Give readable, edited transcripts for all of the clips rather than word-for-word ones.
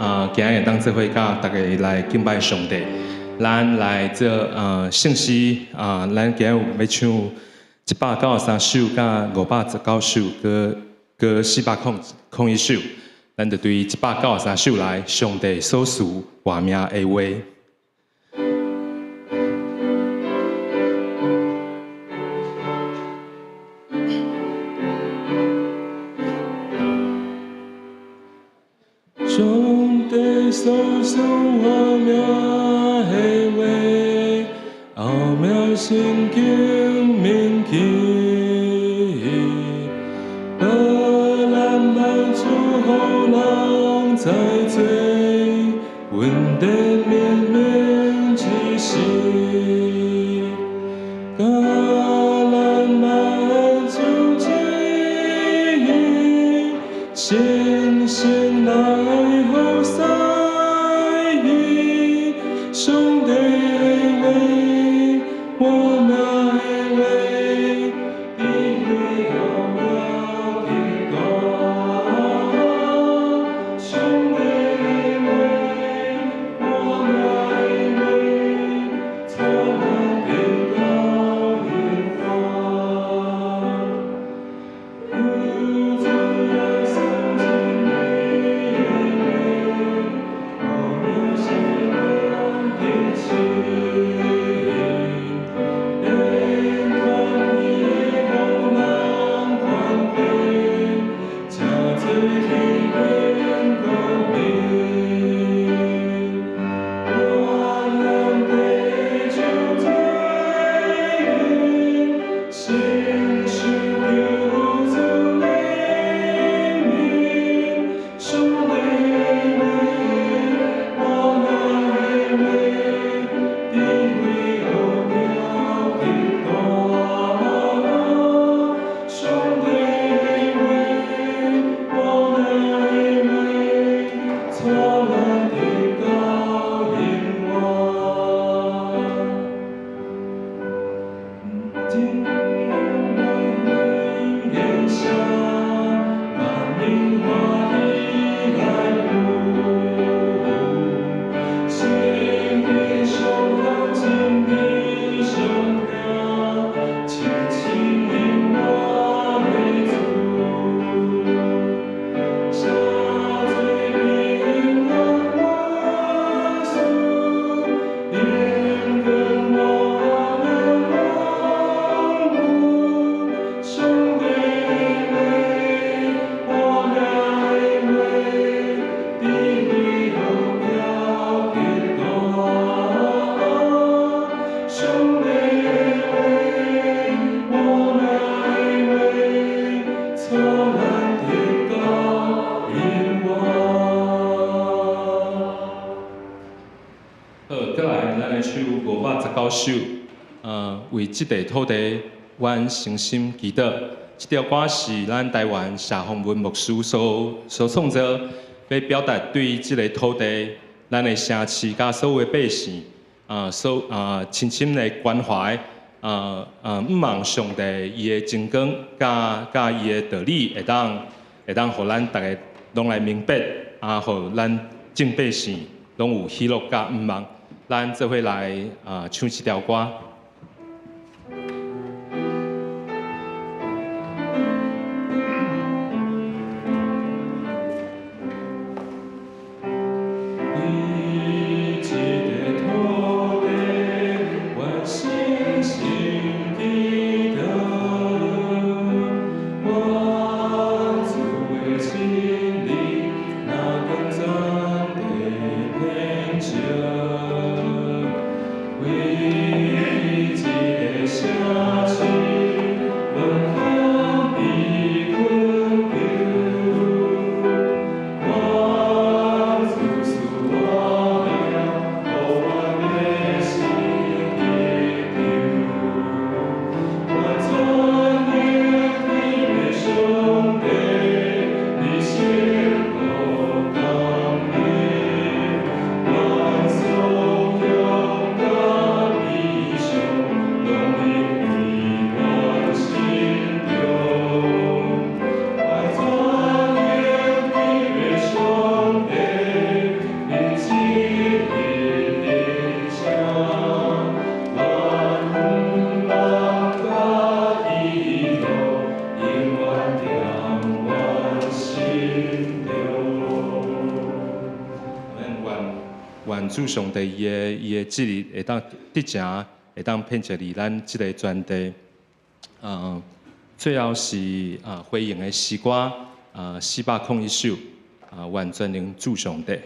啊，今日會當做伙佮大家來敬拜上帝。咱來做聖詩啊，咱今日欲唱193首佮519首，閣閣401首。咱就對193首來，上帝所賜活命的話。上帝所賜活命的話，奧妙聖經銘記，予咱萬主予人在罪，穩定命命之時，教咱萬主旨意，誠實來服侍伊，上帝的話，活命的話，智慧奧妙極大。上帝的話，活命的話，帶咱得到榮華。有主耶穌真理的話，奧妙聖經的心，連團體予人歡喜，成做天平光明。願咱弟兄最近，承受救主憐憫，上帝的話，活命的話，智慧奧妙極大。上帝的話，活命的話，帶咱得到榮華。真言聲，萬民歡喜來赴，聖經上頭真理相聽，親像永活的主。寫做平安萬事，永遠活命萬物。上帝的話，活命的話，智慧奧妙極大。上帝的話，活命的話，帶咱得到榮華。好，過來咱來唱519首，為這塊土地，阮誠心祈禱。這條歌是咱台灣謝宏文牧師所創作，欲表達對這个土地、咱的城市佮所有的百姓，所深深的關懷，向望上帝伊的真光，佮伊的道理，會當予咱逐个攏來明白，予咱眾百姓攏有喜樂佮向望。咱做伙來唱這條歌。這个土地，阮誠心祈禱，願主的真理，若光全地遍照，為這个城市，萬福悲懇求，願主賜活願主上帝伊的旨意會當得成，會當遍及佇咱這个全地。最後是回應的詩歌，401首，願尊榮主上帝。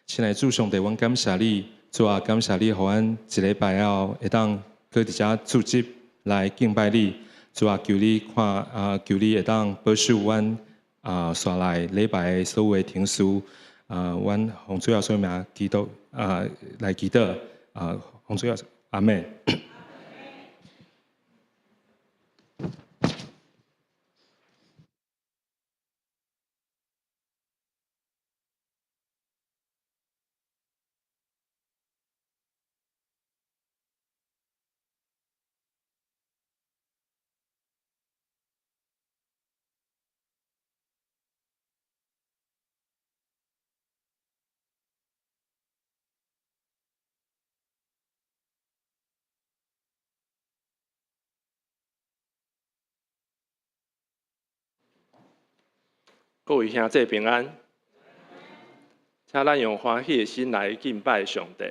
親愛主上帝，阮感謝你，主啊，感謝你，予阮一禮拜後會當閣佇遮聚集來敬拜你。主啊，求你看啊，求你會當保守阮啊，紲來禮拜的所有的程序啊，阮奉主耶穌名祈禱啊，來祈禱啊，奉主耶穌，阿們。各位兄弟平安，請咱用歡喜的心來敬拜上帝。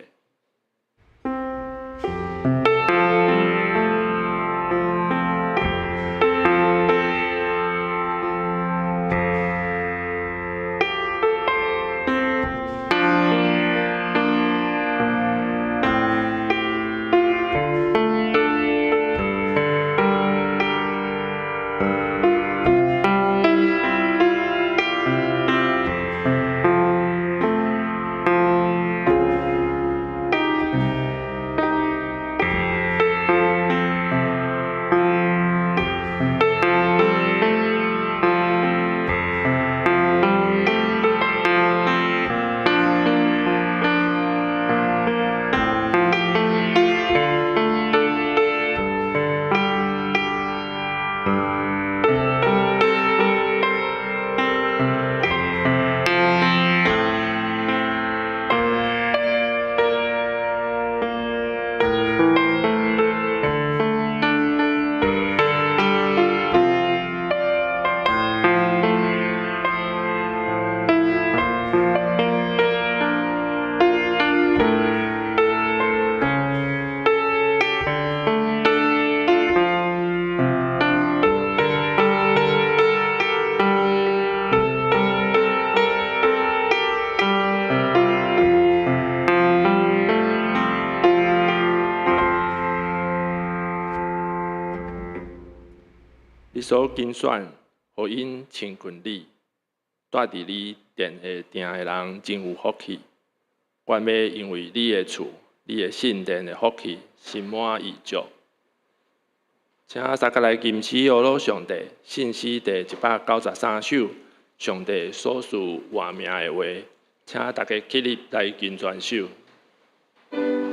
所揀選，予𪜶親近你，住佇你殿下埕的人真有福氣。願欲因為你的厝、你的聖殿的福氣，心滿意足。請大家來吟詩呵咾上帝，信詩第193首，上帝所賜活命的話，請大家起立來吟全首。我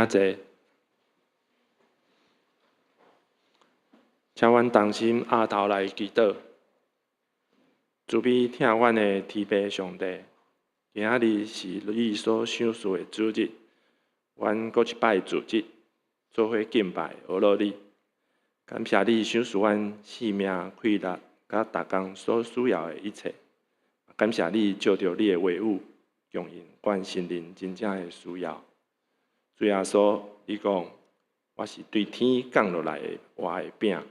請坐。請阮同心阿頭來祈禱，慈悲疼阮的天父上帝，今仔日是你所賞賜的主日，阮閣一擺組織做伙敬拜，阿樂你。感謝你賞賜阮性命、氣力，佮逐工所需要的一切。感謝你藉著你的話語，供應阮心靈真正的需要。主耶穌，你講，我是對天降落來的活的餅。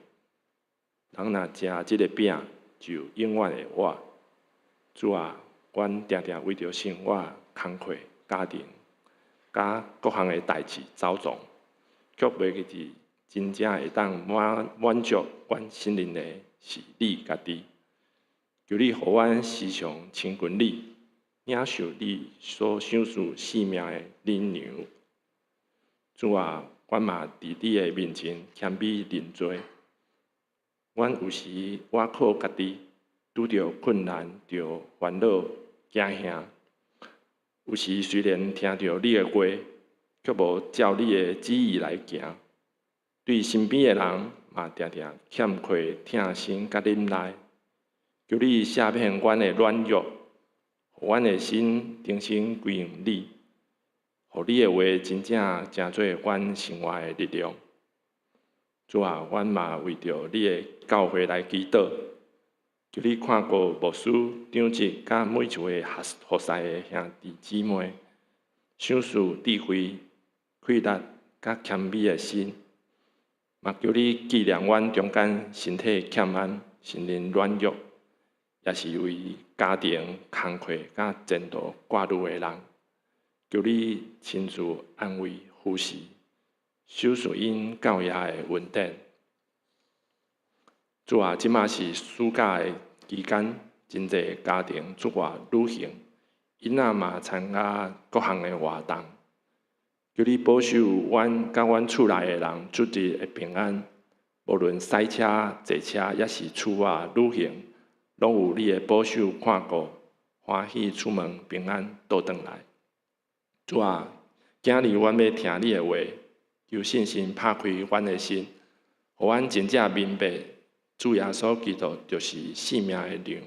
人若食這个餅，就永遠會活。主啊，阮定定為著生活、工課、家庭，佮各項的代誌走動，卻袂記佇真正會當滿足阮心靈的是你家己。求你予阮時常親近你，領受你所賞賜生命的靈糧。主啊，阮嘛佇你的面前謙卑認罪。阮有時倚靠家己，拄著困難就煩惱驚嚇；有時雖然聽著你的話，卻無照你的旨意來行。對身邊的人嘛，定定欠缺疼心佮忍耐。求你赦免阮的軟弱，予阮的心重新歸向你，予你的話真正成做阮生活的力量。主啊，阮嘛為著你的教會來祈禱，求你看顧牧師、長執佮每一位服侍的兄弟姊妹，賞賜智慧、氣力佮謙卑的心，嘛求你紀念阮中間身體欠安、心靈軟弱，也是為家庭、工課佮前途掛慮的人，求你親自安慰、扶持。賞賜𪜶教業的恩典。主啊，這馬是暑假的期間，真濟家庭出外旅行，囡仔嘛參加各項的活動。求你保守阮佮阮厝內的人出入會平安，無論駛車、坐車，抑是出外旅行，攏有你的保守看顧，歡喜出門平安倒轉來。主啊，今日阮欲聽你的話。求聖神拍開阮的心，予阮真正明白主耶穌基督就是生命的糧。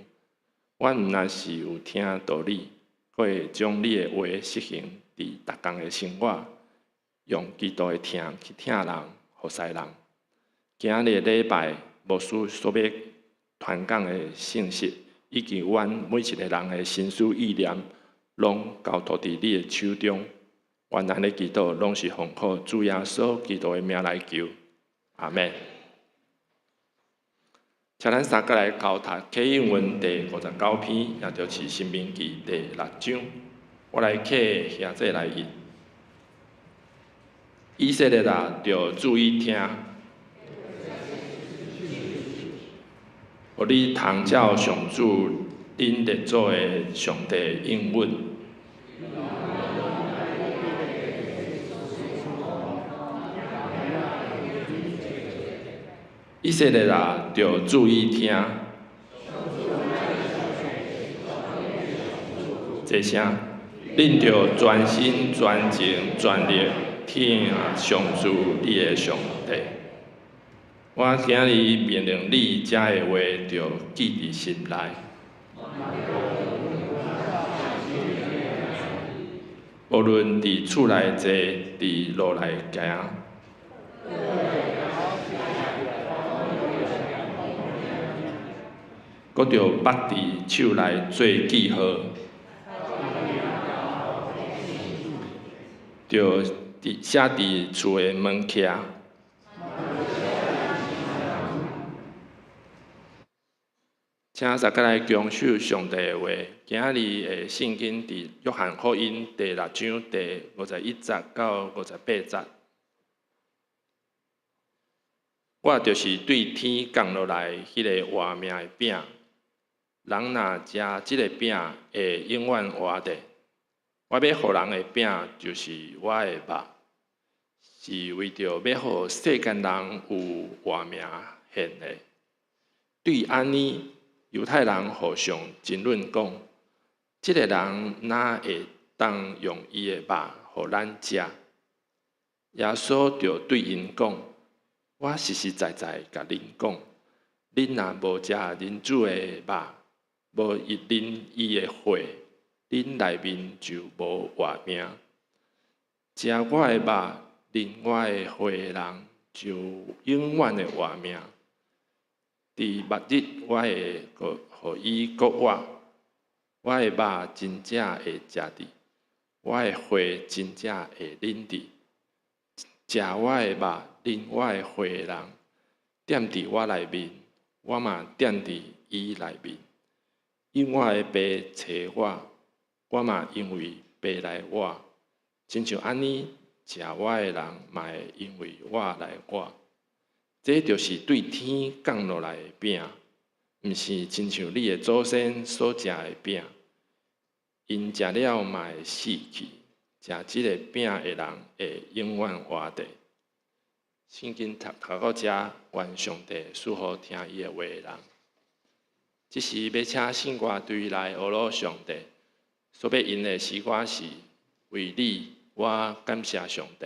阮毋但是有聽道理，閣會將你的話實行佇逐工的生活，用基督的疼去疼人、服侍人。今日禮拜牧師所欲傳講的信息，以及阮每一個人的心思意念，攏交託佇你的手中。阮按呢祈禱，攏是奉靠主耶穌基督的名來求，阿們。請咱三個來交讀啟應文第59篇，也就是申命記第六章。我來請兄弟來譯。以色列啊，著注意聽，予你通照上主恁列祖的上帝應允。以色列啊，著注意聽。這聲，恁著全心全情全力疼上主你的上帝。我今日命令你這的話，著記佇心內。無論佇厝內坐，佇路內行。閣著縛佇手內做記號，著佇寫佇厝的門徛。請大家來恭守上帝的話。今仔日的聖經佇約翰福音第六章第51節到58節。我就是對天降落來彼个活命的餅。人若食這个餅，會永遠活著。我欲予人的餅，就是我的肉，是為著欲予世間人有活命獻的。對按呢，猶太人互相爭論講：這个人哪會當用伊的肉予咱食？耶穌就對𪜶講：我實實在在共恁講，恁若無食人子的肉，無啉伊的血，恁內面就無活命。食我的肉、啉我的血的人，就永遠會活命。佇末日，我會閣予伊復活。我的肉真正會食佇，我的血真正會啉佇。食我的肉、啉我的血的人，踮佇我內面，我嘛踮佇伊內面。因我的爸揣我，我嘛因為爸來活。親像按呢，食我的人嘛會因為我來活。這就是對天降落來的餅，毋是親像你的祖先所食的餅。𪜶食了嘛會死去。食這个餅的人會永遠活著。聖經讀讀到遮，願上帝賜予聽伊的話的人。這時欲請聖歌隊來呵咾上帝，所欲吟的詩歌是：為你，我感謝上帝。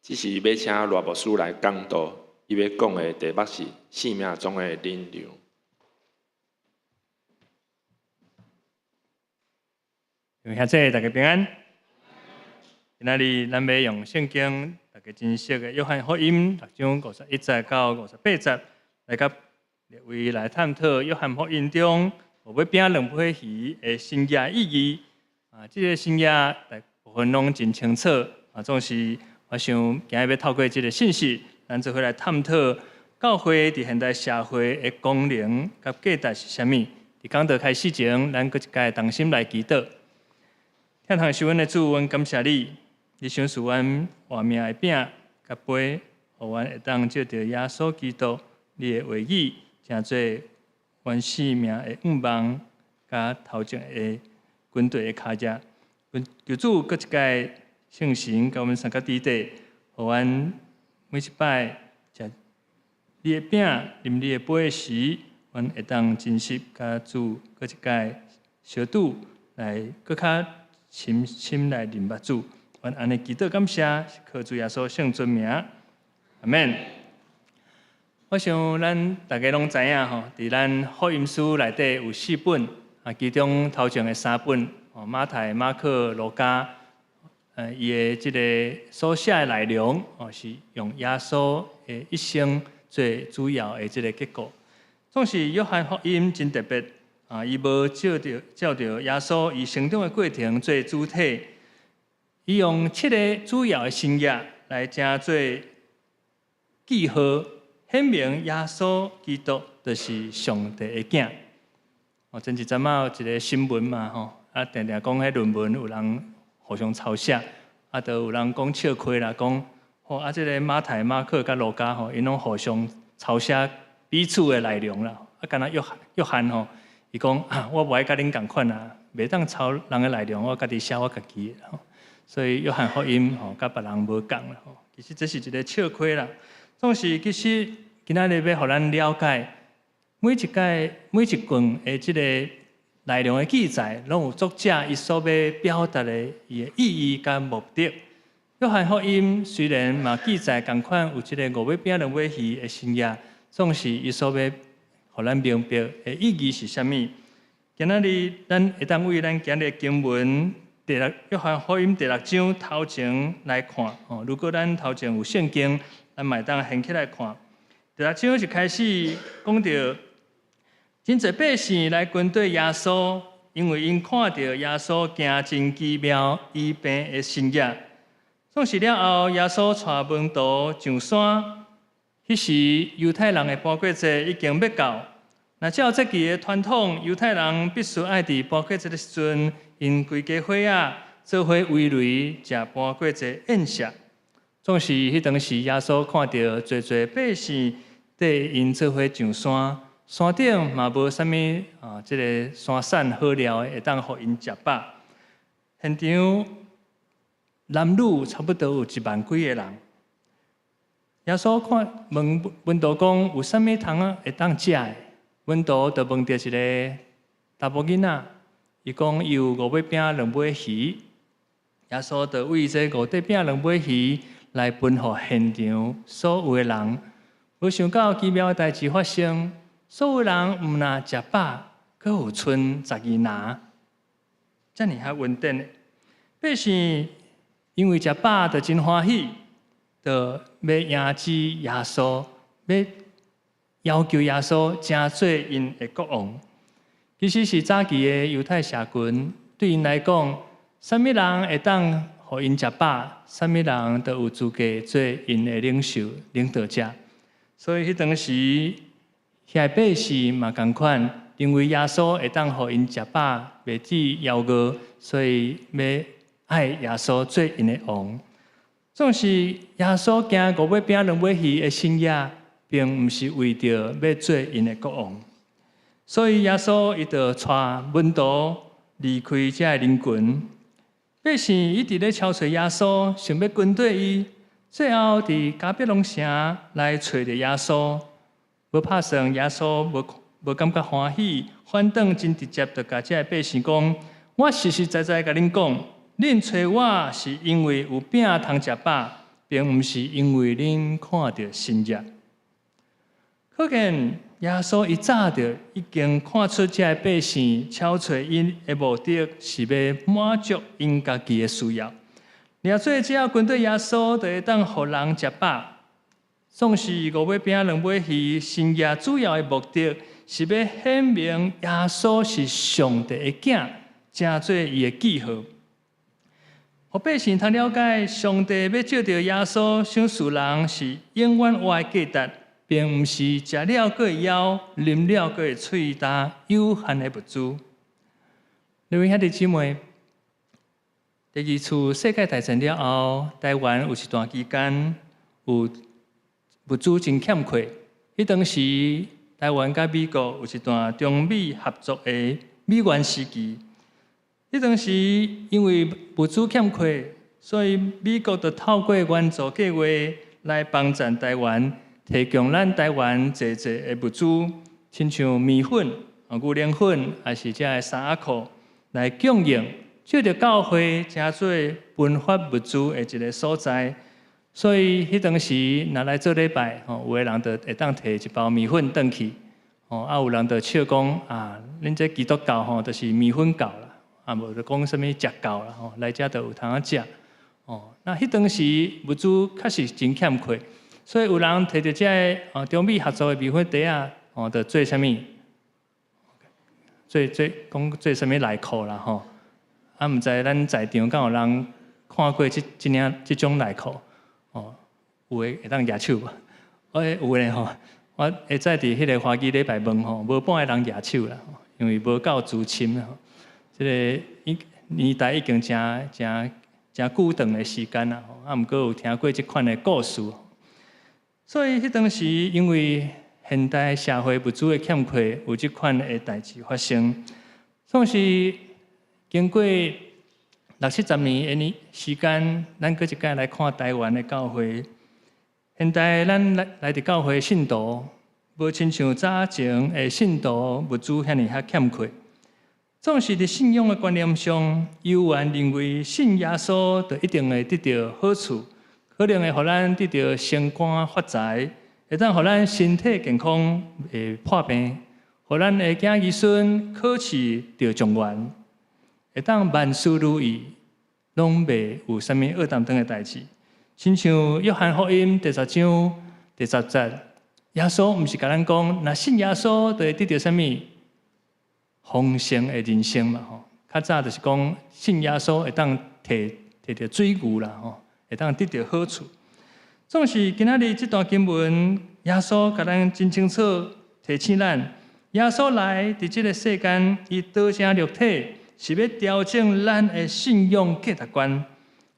這時欲請賴牧師來講道，伊欲講的題目是生命中的忍讓。兄弟大家平安。今仔日咱欲用聖經，大家真熟的約翰福音六章51節到58節，來佮列位來探討約翰福音中五尾餅兩尾魚的神蹟意義。啊，這个神蹟大部分攏真清楚。啊，總是我想今日欲透過這个信息，咱做伙來探討教會佇現代社會的功能佮價值是啥物。佇講道開始前，咱閣一擺同心來祈禱。天堂是阮的主，阮感謝你，你賞賜阮活命的餅佮杯，予阮會當藉著耶穌基督你的話語，成做阮生命的向望，佮頭前的軍隊的跤跡。阮求主閣一擺聖神共阮相佮佇底，予阮每一擺食你的餅、啉你的杯時，阮會當真實佮主閣一擺相拄，來閣較深深來認捌主。阮按呢祈禱感謝，是靠主耶穌聖尊名，阿們。我想咱大家攏知影吼，佇咱福音書內底有四本，啊，其中頭前的三本，哦，馬太、馬可、路加，伊的這个所寫的內容，哦，是用耶穌的一生做主要的這个結構。總是約翰福音真特別，啊，伊無照著耶穌伊成長的過程做主體，伊用七个主要的神蹟來成做記號，顯明耶穌基督就是上帝的囝。哦，前一陣仔有一个新聞嘛，吼，啊，定定講彼論文有人互相抄寫，啊，就有人講笑詼啦，講，吼，啊，這个馬太、馬可佮路加吼，𪜶攏互相抄寫彼此的內容啦。啊，敢若約翰約翰吼，伊講啊，我無愛佮恁仝款啊，袂當抄人的內容，我家己寫我家己的。所以約翰福音吼，佮別人無仝啦。吼，其實這是一个笑詼啦。總是其實今仔日欲予咱了解，每一擺每一卷的這个內容的記載，攏有作者伊所欲表達的伊的意義佮目的。約翰福音雖然嘛記載仝款有這个五尾餅兩尾魚的神蹟，總是伊所欲予咱明白的意義是啥物。今仔日咱會當為咱今日經文第六約翰福音第六章頭前來看。哦，如果咱頭前有聖經，咱嘛會當掀起來看。第六章一開始講著真濟百姓來跟綴耶穌，因為𪜶看著耶穌行真奇妙醫病的神蹟。創始了後，耶穌帶門徒上山，彼時猶太人的搬過節已經欲到。若照節期的傳統，猶太人必須愛佇搬過節的時陣，𪜶規家伙仔做伙圍圍食搬過節宴席。總是彼當時，耶穌看著濟濟百姓綴𪜶做伙上山，山頂嘛無啥物啊，這个山產好料的會當予𪜶食飽。現場男女差不多有1萬幾个人。耶穌看問門徒講有啥物通啊會當食的？門徒就問著一个查埔囡仔，伊講伊有五尾餅兩尾魚。耶穌就為這五塊餅兩尾魚來分予現場所有的人。無想到奇妙的代誌發生，所有人毋但食飽，閣有賰12籃，遮爾遐穩定的。百姓因為食飽就真歡喜，就欲迎接耶穌，欲要求耶穌成做𪜶的國王。其實是早期的猶太社群，對𪜶來講，啥物人會當予𪜶食飽，啥物人就有資格做𪜶的領袖、領導者。所以彼當時，遐百姓嘛仝款，認為耶穌會當予𪜶食飽，袂致枵餓，所以欲愛耶穌做𪜶的王。總是耶穌行五尾餅兩尾魚的神蹟，並毋是為著欲做𪜶的國王。所以耶穌伊就帶門徒離開遮个人群。百姓一直咧敲揣耶穌，想欲跟綴伊，最後佇迦百農城來揣著耶穌。無拍算耶穌無感覺歡喜，反轉真直接就共遮个百姓講：我實實在在共恁講，恁揣我是因為有餅通食飽，並毋是因為恁看著神蹟。可見耶穌伊早就已經看出這个百姓巧揣𪜶的目的是欲滿足𪜶家己的需要。掠做只要跟綴耶穌，就會當予人食飽。總是五尾餅兩尾魚，神蹟主要的目的是欲顯明耶穌是上帝的囝，成做伊的記號。予百姓通了解，上帝欲藉著耶穌賞賜人是永遠活的價值，並毋是食了閣會枵，啉了閣會喙焦有限的物資。各位兄弟姊妹，第二次世界大戰了後，台灣有一段期間有物資真欠缺。彼當時，台灣佮美國有一段中美合作的美援時期。彼當時因為物資欠缺，所以美國就透過援助計劃來幫贊台灣，提供咱台灣濟濟的物資，親像麵粉、牛奶粉，抑是這个衫仔褲來供應，藉著教會成做分發物資的一个所在。所以彼當時若來做禮拜，吼，有的人就會當提一包麵粉轉去，吼，啊有人就笑講啊，恁這基督教吼，就是麵粉教啦，啊無就講啥物食教啦，吼，來遮就有通食，哦，那彼當時物資確實真欠缺。所以有人提著這个中美合作的麵粉袋仔，哦，就做啥物？做做講做啥物內褲啦吼？啊，毋知咱在場敢有人看過這這領這種內褲？哦，有的會當舉手無？欸，有的吼，我會使佇彼个華語禮拜問吼，無半个人舉手啦，因為無夠資深啦。這个已年代已經誠誠誠久長的時間啦，啊，毋過有聽過這款的故事。所以彼當時，因為現代社會物資的欠缺，有這款的代誌發生。總是經過六七十年的時間，咱閣一擺來看台灣的教會。現代咱來來佇教會信徒，無親像早前的信徒物資遐爾遐欠缺。總是佇信仰的觀念上，猶原認為信耶穌就一定會得著好處。可能會予咱得著升官發財，會當予咱身體健康袂破病，予咱的囝兒孫考試著狀元，會當萬事如意，攏袂有啥物僫當當的代誌。親像約翰福音第十章第十節，耶穌毋是共咱講，若信耶穌就會得著啥物豐盛的人生嘛吼。較早就是講信耶穌會當提提著水牛啦吼。會當得著好處。總是今仔日這段經文，耶穌共咱真清楚提醒咱，耶穌來佇這个世間，伊道成肉體，是欲調整咱的信仰價值觀，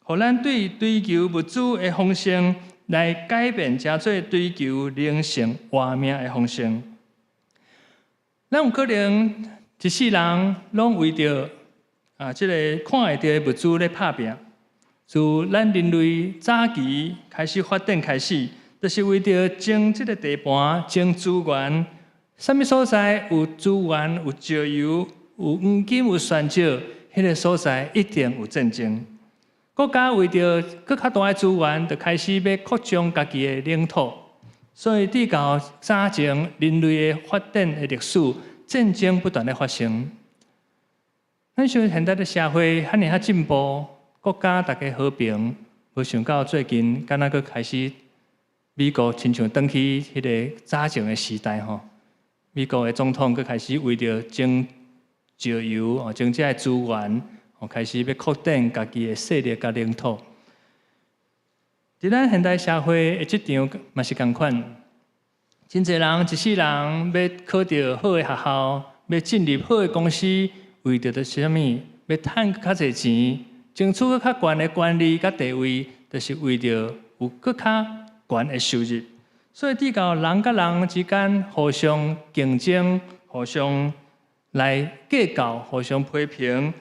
予咱對追求物資的方式來改變，成做追求靈性活命的方式。咱有可能一世人攏為著啊，這个看會著的物資咧拍拚。自咱人類早期開始發展開始，就是為著爭這个地盤、爭資源。啥物所在有資源、有石油、有黃金、有鑽石，彼个所在一定有戰爭。國家為著閣較大的資源，就開始欲擴張家己的領土。所以，直到早前人類的發展的歷史，戰爭不斷咧發生。咱想現代的社會遐爾較進步。國家大家和平，無想到最近敢若閣開始，美國親像轉去彼个早前的時代吼，美國的總統閣開始為著爭石油哦，爭這个資源，哦，開始欲擴展家己的勢力佮領土。佇咱現代社會的職場嘛是仝款，真濟人一世人欲考著好的學校，欲進入好的公司，為著就是啥物？欲趁較濟錢。爭取閣較懸的權利佮地位，就是為著有閣較懸的收入。所以，直到人佮人之間互相競爭、互相來計較、互相批評，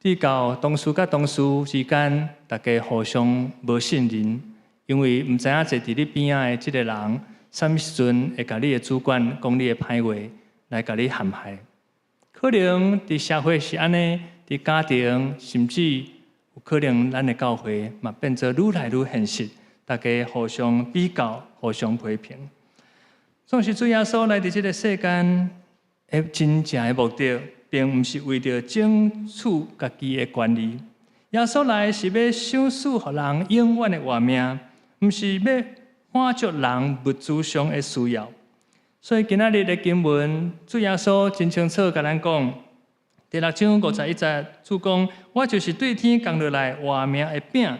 直到同事佮同事之間，大家互相無信任，因為毋知影坐佇你邊仔的這个人，啥物時陣會共你的主管講你的歹話，來共你陷害。可能佇社會是按呢，佇家庭甚至有可能咱的教會嘛變做愈來愈現實，大家互相比較、互相批評。總是主耶穌來佇這个世間的真正的目的，並毋是為著爭取家己的權利。耶穌來是欲賞賜予人永遠的活命，毋是欲滿足人物質上的需要。所以今仔日的經文，主耶穌真清楚共咱講，第六章51節，主講：我就是對天降落來活命的餅，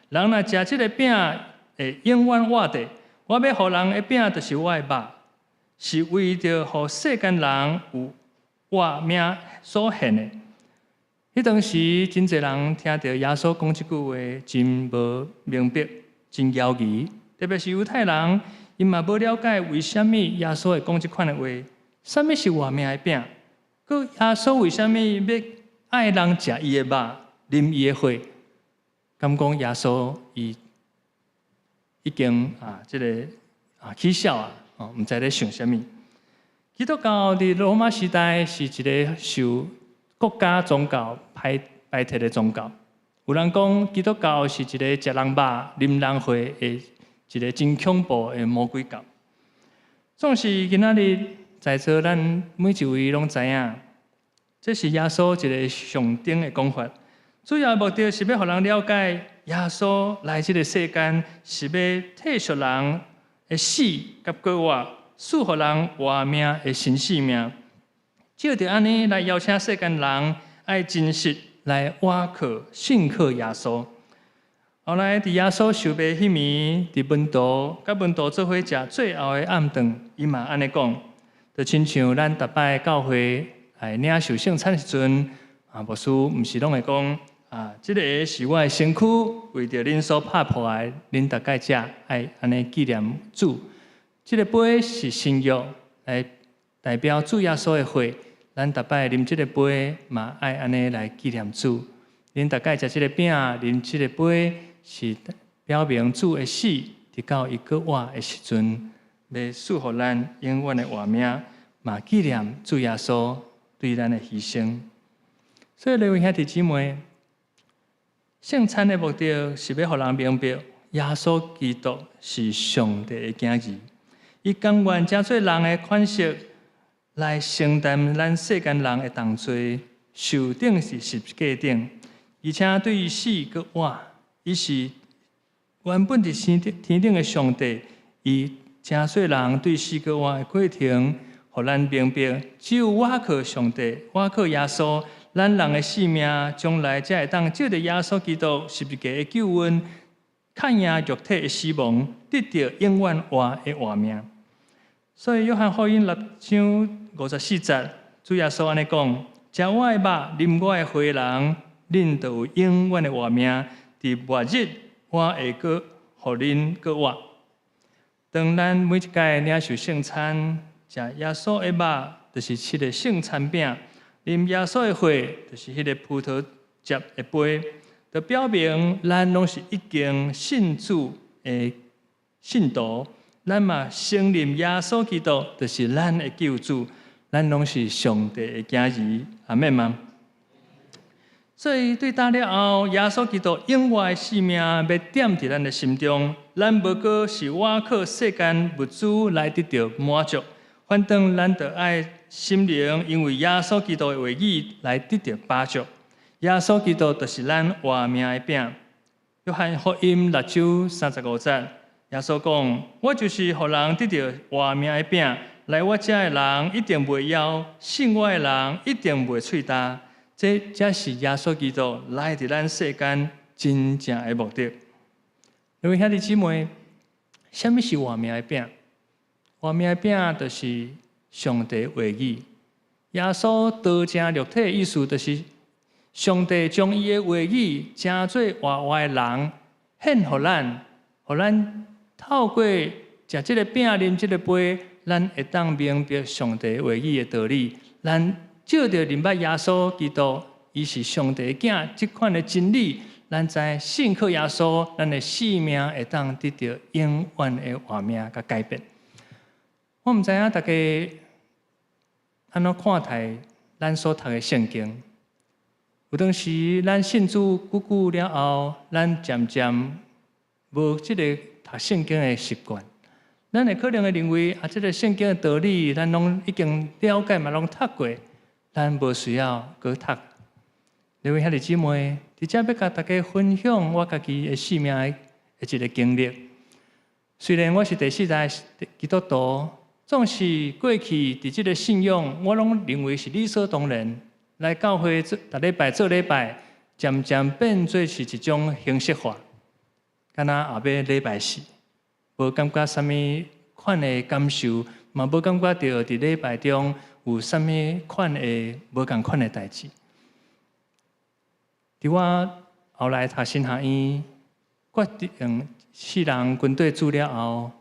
人若食這个餅，會永遠活著。我欲予人的餅，就是我的肉，是為著予世間人有活命所獻的。彼當時，真濟人聽著耶穌講這句話，真無明白，真猶疑。特別是猶太人，𪜶嘛無了解為啥物耶穌會講這款的話。啥物是活命的餅？閣耶穌為啥物欲愛人食伊的肉、啉伊的血？敢講耶穌伊已經啊，這个啊起痟啊，哦，毋知咧想啥物。基督教佇羅馬時代是一个受國家宗教排排斥的宗教。有人講基督教是一个食人肉、啉人血的一个真恐怖的魔鬼教。總是今仔日在座咱每一位攏知影，這是耶穌一个上頂的講法。主要目的是欲予人了解，耶穌來這个世間是欲替贖人的死佮復活，賜予人活命的新生命。藉著按呢來邀請世間人愛真實來倚靠信靠耶穌。後來佇耶穌受賣彼暝，佇門徒佮門徒做伙食最後的暗頓，伊嘛按呢講，就親像咱逐擺教會來領受聖餐時陣，啊，牧師毋是攏會講啊，這个是我的身軀，為著恁所拍破的，恁逐擺食愛按呢紀念主。這个杯是新約，來代表主耶穌的血，咱逐擺啉這个杯，嘛愛按呢來紀念主。恁逐擺食這个餅，啉這个杯，是表明主的死，直到伊閣活的時陣，欲賜予咱永遠的活命，嘛紀念主耶穌對咱的犧牲。所以，各位兄弟姊妹，聖餐的目的是欲予人明白，耶穌基督是上帝的囝兒，伊甘願成做人的款式，來承擔咱世間人的重罪，受釘佇十字架頂，而且對伊死閣活，伊是原本佇天頂天頂的上帝，伊成做人對死閣活的過程，予咱明白，只有倚靠上帝，倚靠耶穌，咱人的性命將來才會當藉著耶穌基督十字架的救恩，抗贏肉體的死亡，得著永遠活的活命。所以約翰福音六章54節，主耶穌按呢講：食我的肉、啉我的血的人，恁就有永遠的活命。佇末日，我會閣予恁閣活。當咱每一擺領受聖餐，食耶穌的肉，就是這个聖餐餅；啉耶穌的血，就是彼个葡萄汁的杯，就表明咱攏是已經信主的信徒。咱嘛承認耶穌基督就是咱的救主，咱攏是上帝的囝兒，阿們嗎？所以對今了後，耶穌基督永活的生命欲踮佇咱的心中，咱無閣是倚靠世間物資來得著滿足，反倒咱著愛心靈，因為耶穌基督的話語來得著飽足。耶穌基督就是咱活命的餅。約翰福音六章35節，耶穌講：我就是予人得著活命的餅，來我遮的人一定袂枵，信我的人一定袂喙焦。這才是耶穌基督來佇咱世間真正的目的。各位兄弟姊妹，啥物是活命的餅？活命的餅就是上帝話語。耶穌道成肉體的意思，就是上帝將伊的話語成做活活的人獻予咱，予咱透過食這个餅、啉這个杯，咱會當明白上帝話語的道理。咱藉著認捌耶穌基督，伊是上帝的囝，這款的真理，咱知信靠耶穌，咱的生命會當得著永遠的活命佮改變。我毋知影大家按怎看待咱所讀的聖經。有當時咱信主久久了後，咱漸漸無這个讀聖經的習慣。咱會可能會認為啊，這個聖經的道理，咱攏已經了解嘛，攏讀過，咱無需要閣讀。各位兄弟姊妹，佇遮欲共大家分享我家己的生命的一個經歷。雖然我是第四代基督徒，總是過去佇這個信仰，我攏認為是理所當然。來教會做，逐禮拜做禮拜，漸漸變做是一種形式化，敢若後尾禮拜四，無感覺啥物款的感受，嘛無感覺著佇禮拜中有啥物款的無仝款的代誌。佇我後來讀神學院，決定世人跟綴主了後，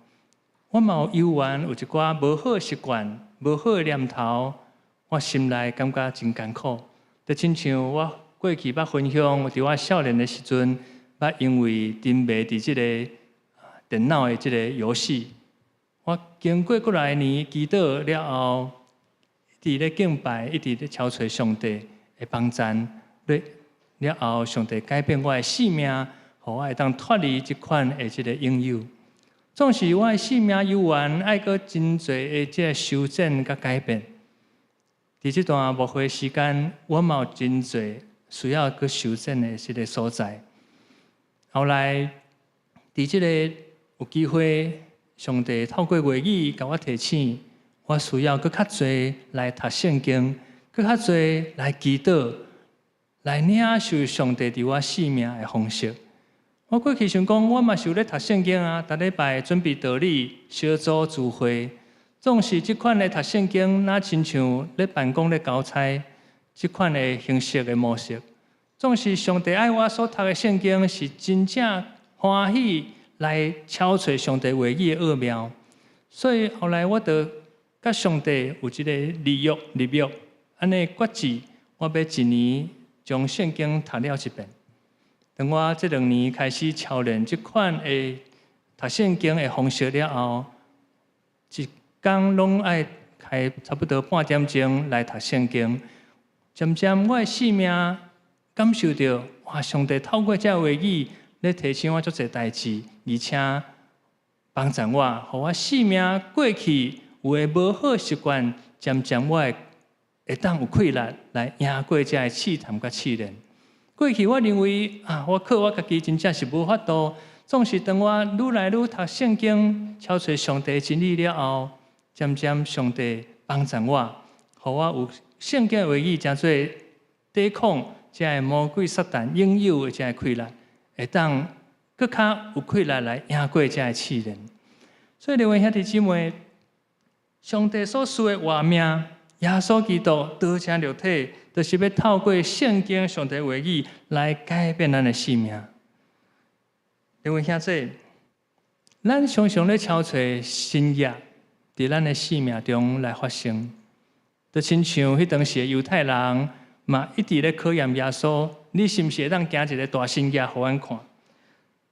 我嘛有猶原有一寡無好習慣、無好的念頭，我心內感覺真艱苦。就親像我過去捌分享，佇我少年的時陣，捌因為沉迷佇這個電腦的這個遊戲，我經過幾來年祈禱了後，一直咧敬拜，一直咧敲揣上帝的幫贊，了後上帝改變我的生命，予我會當脫離這款的這個引誘。總是我的生命猶原愛閣真濟的這個修正佮改變。佇這段牧會時間，我嘛有真濟需要閣修正的這個所在。後來，佇這個有機會，上帝透過話語共我提醒，我需要閣較濟來讀聖經，閣較濟來祈禱，來領受上帝佇我生命的方式。我過去想講，我嘛是有咧讀聖經啊，逐禮拜準備道理、小組聚會，總是這款的讀聖經，若親像咧辦公咧交差，這款的形式的模式。總是上帝愛我所讀的聖經，是真正歡喜來敲揣上帝話語的奧妙。所以後來我就佮上帝有一個立約，立約，按呢決志，我欲一年將聖經讀了一遍。當我這兩年開始操練這款的讀聖經的方式了後，一工攏愛開差不多半點鐘來讀聖經。漸漸我的生命感受著，哇！上帝透過這話語咧提醒我足濟代誌，而且幫助我，予我生命過去有的無好習慣，漸漸我會會當有氣力來贏過這个試探佮試煉。過去我認為啊，我靠我家己真正是無法度。總是當我愈來愈讀聖經，敲揣上帝真理了後，漸漸上帝幫助我，予我有聖經話語，成做抵抗這个魔鬼撒旦引誘的這个氣力，會當閣較有氣力來贏過這个試煉。所以，各位兄弟姊妹，上帝所賜的活命，耶穌基督道成肉體，就是欲透過聖經上帝話語來改變咱的生命。各位兄弟，咱常常咧敲揣神蹟，佇咱的生命中來發生，就親像彼當時的猶太人嘛，一直咧考驗耶穌，你是毋是會當行一个大神蹟予阮看？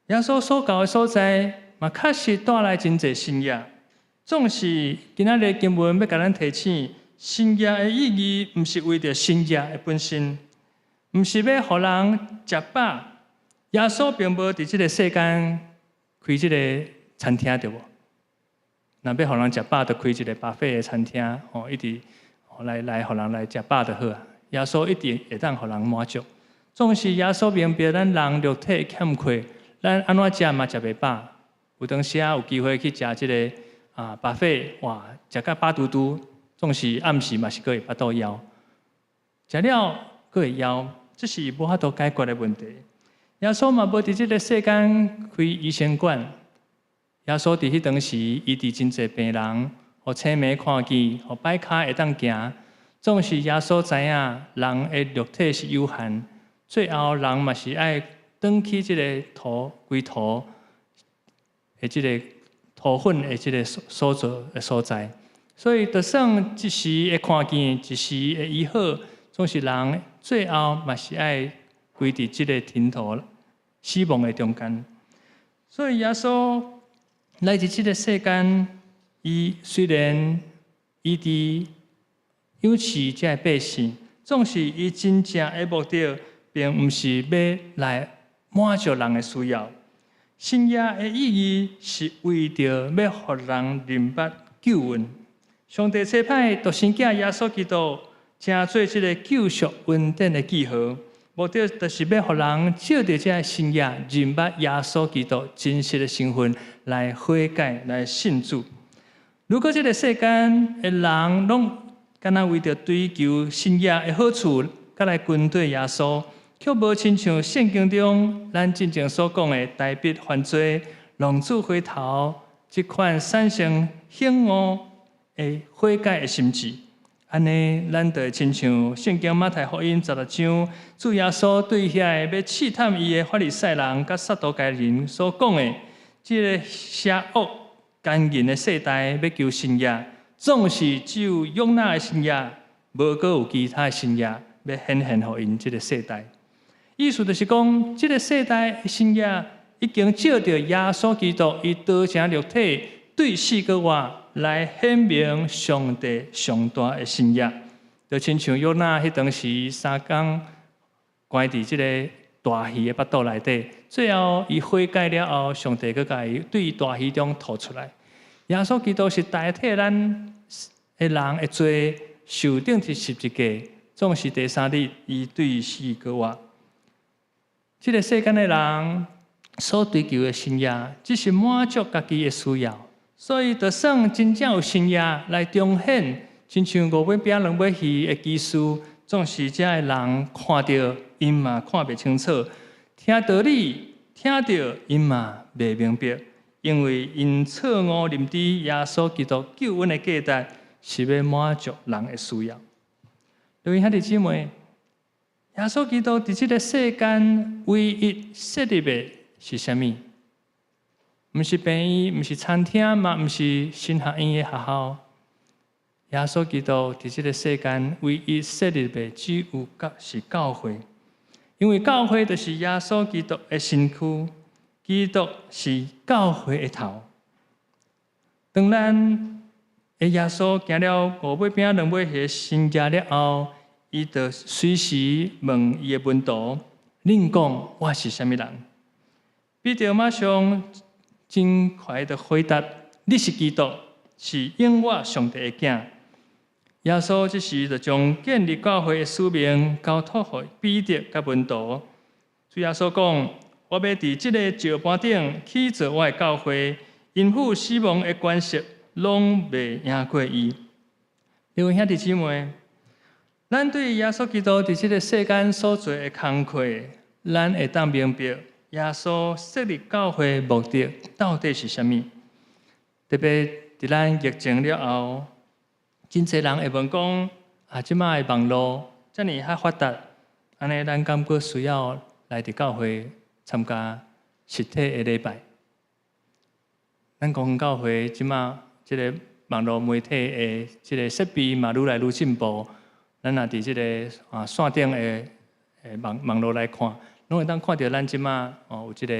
耶穌所到的所在，嘛確實帶來真濟神蹟。總是今仔日經文欲共咱提醒，神蹟的意義，毋是為著神蹟的本身，毋是欲予人食飽。耶穌並無佇這个世間開這个餐廳，對無？若欲予人食飽，就開一个 buffet 的餐廳，吼，一直來予人來食飽就好啊。耶穌一定會當予人滿足。總是耶穌明白咱人肉體欠缺，咱按怎食嘛食袂飽。有當時啊，有機會去食這个啊 buffet，哇，食甲飽嘟嘟，總是暗時嘛是閣會腹肚枵，食了閣會枵，這是無法度解決的問題。耶穌嘛無佇這个世間開醫生館。耶穌佇彼當時醫治真濟病人，予青盲看見，予跛跤會當行。總是耶穌知影人的肉體是有限，最後人嘛是愛轉去這个土歸土的這个土粉的這个所做的所在。所以，就算一時會看見，一時會醫好，總是人最後嘛是愛歸佇這个塵土死亡的中間。所以耶穌來佇這个世間，伊雖然醫治養飼這个百姓，總是伊真正的目的，並毋是欲來滿足人的需要。神蹟的意義是為著欲予人認捌救恩。上帝差派獨生子耶穌基督，成做這个救贖恩典的記號，目的就是欲予人藉著這个神蹟認捌耶穌基督真實的身份，來悔改，來信主。如果這个世間的人攏干焦為著追求神蹟的好處，佮來跟綴耶穌，卻無親像聖經中咱進前所講的，大筆犯罪、浪子回頭這款產生醒悟的悔改的心志，按呢，咱就會親像聖經馬太福音16章，主耶穌對遐个欲試探伊的法利賽人佮撒都該人所講的，這个邪惡姦淫的世代欲求神蹟，總是只有約拿的神蹟，無閣有其他的神蹟欲顯現予𪜶這个世代。意思就是講，這个世代的神蹟已經藉著耶穌基督伊道成肉體對死閣活來顯明上帝上大的神蹟，就親像約拿彼當時3工關佇這个大魚的腹肚內底，最後伊悔改了後，上帝閣共伊對大魚中吐出來。耶穌基督是代替咱的人的罪，受釘佇十字架，總是第三日伊對死閣活。這个世間的人所追求的神蹟，只是滿足家己的需要，所以就算真正有神蹟來彰顯，親像五尾餅兩尾魚的奇事，總是這的人看著𪜶嘛看袂清楚，聽道理聽著𪜶嘛袂明白，因為𪜶錯誤認知耶穌基督救恩的價值是欲滿足人的需要。各位兄弟姊妹，耶穌基督佇這个世間唯一設立的是啥物？毋是病院，毋是餐廳，嘛毋是神學院的學校。耶穌基督佇這个世間唯一設立的只有教是教會，因為教會就是耶穌基督的身軀，基督是教會的頭。當咱的耶穌行了五尾餅兩尾魚的神蹟了後，伊就隨時問伊的門徒：恁講我是啥物人？彼得馬上真快就回答：你是基督，是永活上帝的囝。耶穌這時就將建立教會的使命交託予彼得佮門徒。主耶穌講：我欲佇這个石盤頂起造我的教會，陰府死亡的權勢攏袂贏過伊。各位兄弟姊妹，咱對耶穌基督佇這个世間所做的工課，咱會當明白耶穌設立教會目的到底是啥物。特別佇咱疫情了後，真濟人會問講：啊，這擺的網路遮爾較發達，按呢咱敢閣需要來佇教會參加實體的禮拜？咱公教會這擺這个網路媒體的這个設備嘛愈來愈進步。咱若佇這个線頂的網路來看，攏會當看著咱這擺哦有這个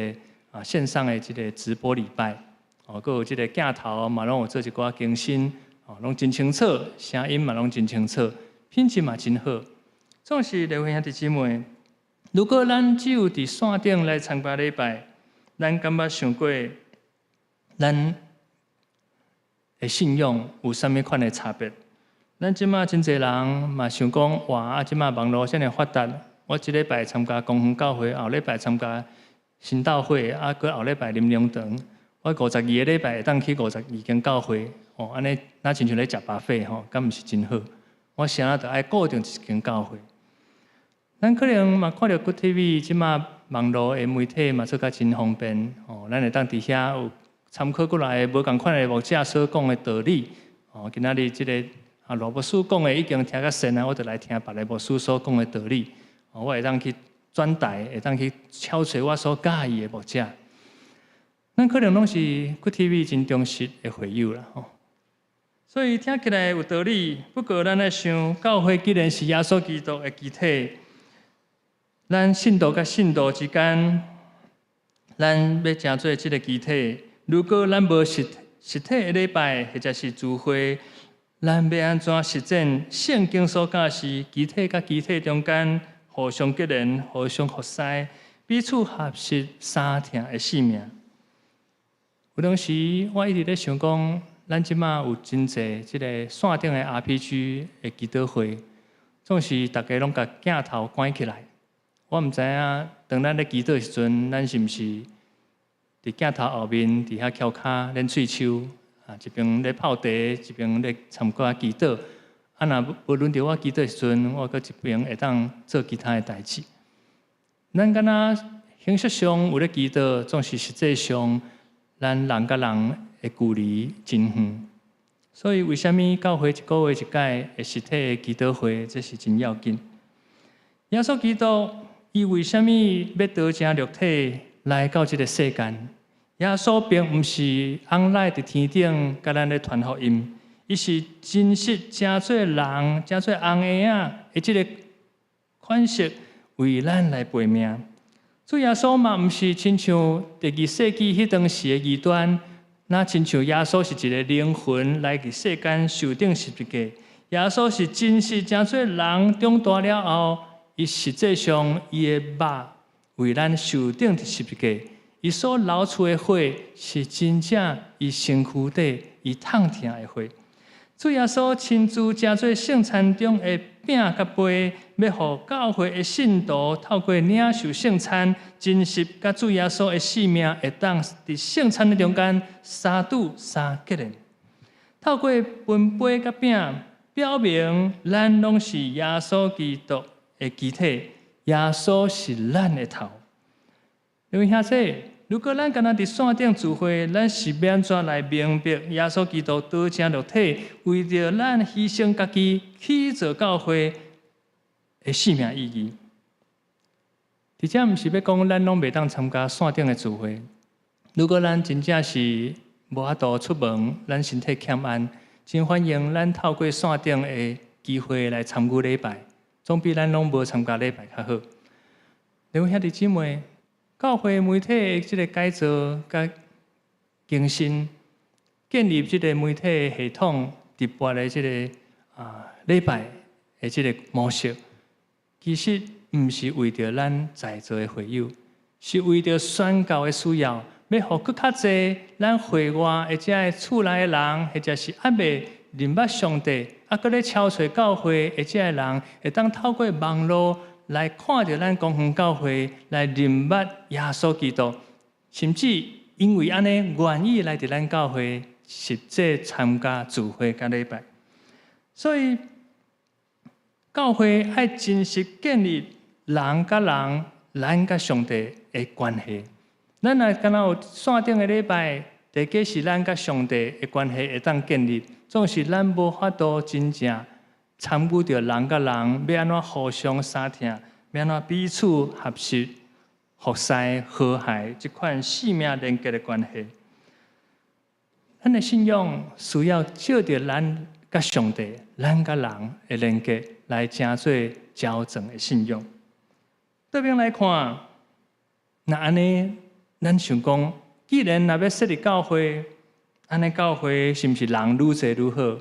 線上的這个直播禮拜，哦，閣有這个鏡頭嘛攏有做一寡更新，哦，攏真清楚，聲音嘛攏真清楚，品質嘛真好。總是各位兄弟姊妹，如果咱只有佇線頂來參加禮拜，咱敢捌想過，咱的信仰有啥物款的差別？咱這擺真濟人嘛想講，哇！這擺網路遮爾發達，我這禮拜參加公園教會，後禮拜參加神道會，閣後禮拜林良堂，我52個禮拜會當去52間教會，哦，按呢若親像咧食 buffet 吼，敢毋是真好？我啥都愛固定一間教會。咱可能嘛看著 Good TV，這擺網路的媒體嘛做甲真方便，哦，咱會當佇遐有參考過來無仝款的牧者所講的道理，哦，今仔日這个羅牧師講的已經聽甲跣啊，我就來聽別个牧師所講的道理。我會當去轉台，會當去敲揣我所佮意的牧者。咱可能攏是 Good TV 真忠實的會友啦，吼。所以聽起來有道理，不過咱愛想，教會既然是耶穌基督的肢體，咱信徒佮信徒之間，咱欲成做這个肢體，如果咱無實體的禮拜或者是聚會，咱欲按怎實踐聖經所教示，肢體佮肢體中間互相結連、互相服侍、彼此學習相疼的使命？有當時我一直咧想講，咱這馬有真濟這個線頂的 RPG 的祈禱會，總是逐家攏共鏡頭關起來。我毋知影，當咱咧祈禱的時陣，咱是毋是佇鏡頭後面佇遐翹跤練喙鬚啊？一邊咧泡茶，一邊咧參加祈禱。啊，若無輪著我祈禱的時陣，我閣一邊會當做其他的代誌。咱敢若形式上有咧祈禱，總是實際上，咱人佮人的距離真遠。所以，為啥物教會一個月一擺的實體的祈禱會，這是真要緊。耶穌基督，伊為啥物欲道成肉體來到這個世間？耶穌並毋是翁來佇天頂共咱咧傳福音，伊是真實成做人，成做尪嬰仔的這個款式，為咱來背命。主耶穌嘛，毋是親像第二世紀彼當時的異端，若親像耶穌是一個靈魂來佇世間受釘十字架。耶穌是真實成做人，長大了後，伊實際上伊的肉為咱受釘十字架，伊所流出的血是真正伊身軀底伊痛疼的血。主耶穌親自成做聖餐中的餅佮杯，欲予教會的信徒透過領受聖餐，真實佮主耶穌的性命會當佇聖餐的中間三拄三結連。透過分杯佮餅，表明咱攏是耶穌基督的肢體，耶穌是咱的頭。各位兄弟，如果咱敢若佇線頂聚會，咱是欲按怎來明白耶穌基督道成肉體，為著咱犧牲家己去做教會的生命意義？佇遮毋是欲講咱攏袂當參加線頂的聚會。如果咱真正是無法度出門，咱身體欠安，真歡迎咱透過線頂的機會來參與禮拜，總比咱攏無參加禮拜較好。各位兄弟姊妹，教會媒體的這個改造佮更新，建立這個媒體系統直播的這個禮拜的這個模式，其實毋是為著咱在座的會友，是為著宣教的需要，欲予閣較濟咱會外或者的厝內的人，或者是猶未認捌上帝，猶閣咧敲揣教會的這个人，會當透過網路來看著咱光榮教會，來認捌耶穌基督，甚至因為按呢願意來佇咱教會實際參加聚會佮禮拜。所以教會愛真實建立人佮人、咱佮上帝的關係。咱若敢若有線頂的禮拜，第一是咱佮上帝的關係會當建立，總是咱無法度真正參與著人佮人欲按怎互相相疼，欲按怎彼此合適、服侍、和諧這款生命連結的關係。咱的信仰需要藉著咱佮上帝、咱佮人的連結，來成做交賬的信仰。對面來看，若按呢，咱想講，既然若欲設立教會，按呢教會是毋是人愈濟愈好？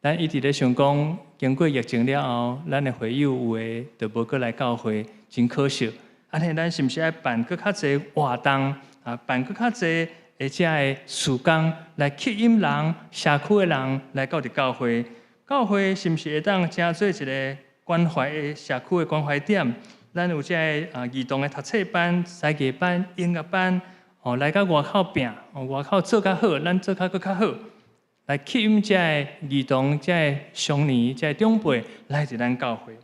咱一直咧想講，經過疫情了後，咱的會友有的就無閣來教會，真可惜。按呢，咱是毋是愛辦閣較濟活動啊？辦閣較濟的這个事工來吸引人、社區的人來到佇教會？教會是毋是會當成做一個關懷的社區的關懷點？咱有這个兒童的讀冊班、才藝班、音樂班，哦，來佮外口拚，哦，外口做較好，咱做較閣較好，來吸引這个兒童、這个少年、這个長輩來佇咱教會。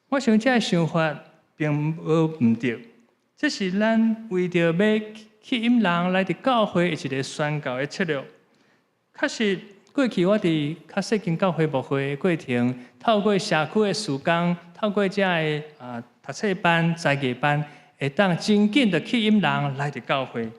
我想這个想法並無毋對，這是咱為著欲吸引人來佇教會的一個宣教的策略。確實，過去我佇較細間教會牧會的過程，透過社區的事工，透過這个讀冊班、才藝班，會當真緊的吸引人來佇教會。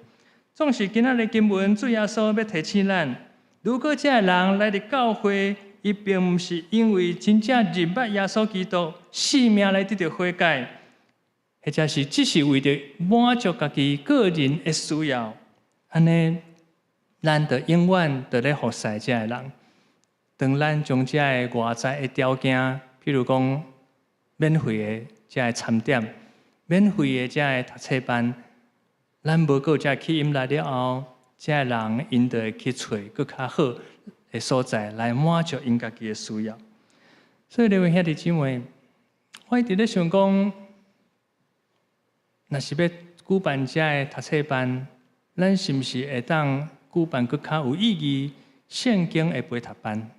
總是今仔日經文主耶穌欲提醒咱，如果這个人來佇教會，伊並毋是因為真正認捌耶穌基督，性命來得著悔改，或者是只是為著滿足家己個人的需要，按呢，咱就永遠佇咧服侍這个人。當咱將這个外在的條件，譬如講免費的這个餐點、免費的這个讀冊班，咱無閣有這个吸引力了後，這个人𪜶就會去揣閣較好的所在來滿足𪜶家己的需要。所以，兩位兄弟姊妹，我一直咧想講，若是欲舉辦這个讀冊班，咱是毋是會當舉辦閣較有意義聖經的陪讀班？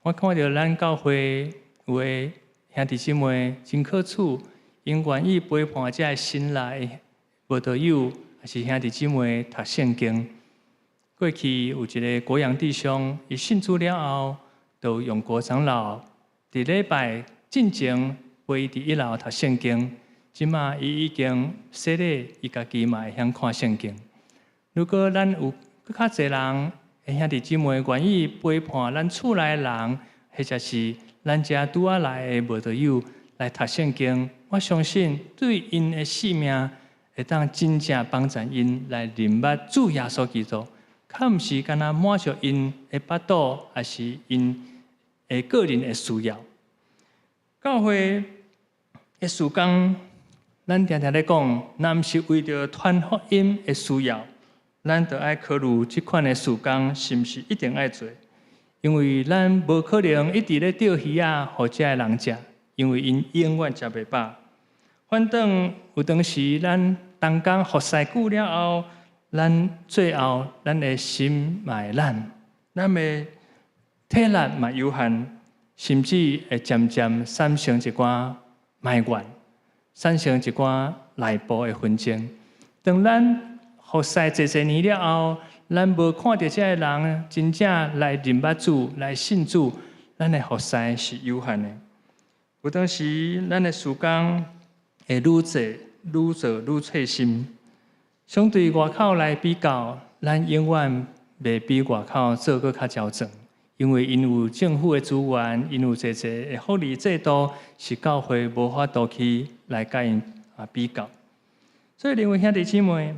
我看著咱教會有的兄弟姊妹真可取，𪜶願意陪伴這个新來的慕道友，抑是兄弟姊妹讀聖經。過去有一個國陽弟兄，伊信主了後，就用國長老佇禮拜進前陪伊佇一樓讀聖經。這馬伊已經洗禮，伊家己嘛會曉看聖經。如果咱有閣較濟人的兄弟姊妹願意陪伴咱厝內的人，或者是咱遮拄仔來的慕道友來讀聖經，我相信對𪜶的性命會當真正幫助𪜶來認捌主耶穌基督，較毋是干焦滿足𪜶的腹肚，抑是𪜶的個人的需要。教會的事工，咱定定咧講，若毋是為著傳福音的需要，咱就愛考慮這款的事工是毋是一定愛做。因為咱無可能一直咧釣魚仔，予遮的人食，因為𪜶永遠食袂飽。反轉有當時，咱同工服侍久了後，咱最後咱的心嘛會懶，咱的體力嘛有限，甚至會漸漸產生一寡埋怨，產生一寡內部的紛爭。當咱服侍濟濟年了後，咱無看著這个人真正來認捌主、來信主，咱的服侍是有限的。有當時，咱的事工會愈做愈做愈細心。相對外口來比較，咱永遠袂比外口做閣較周全，因為𪜶有政府的資源，𪜶有濟濟的福利制度，是教會無法度去來共𪜶比較。所以，兩位兄弟姊妹，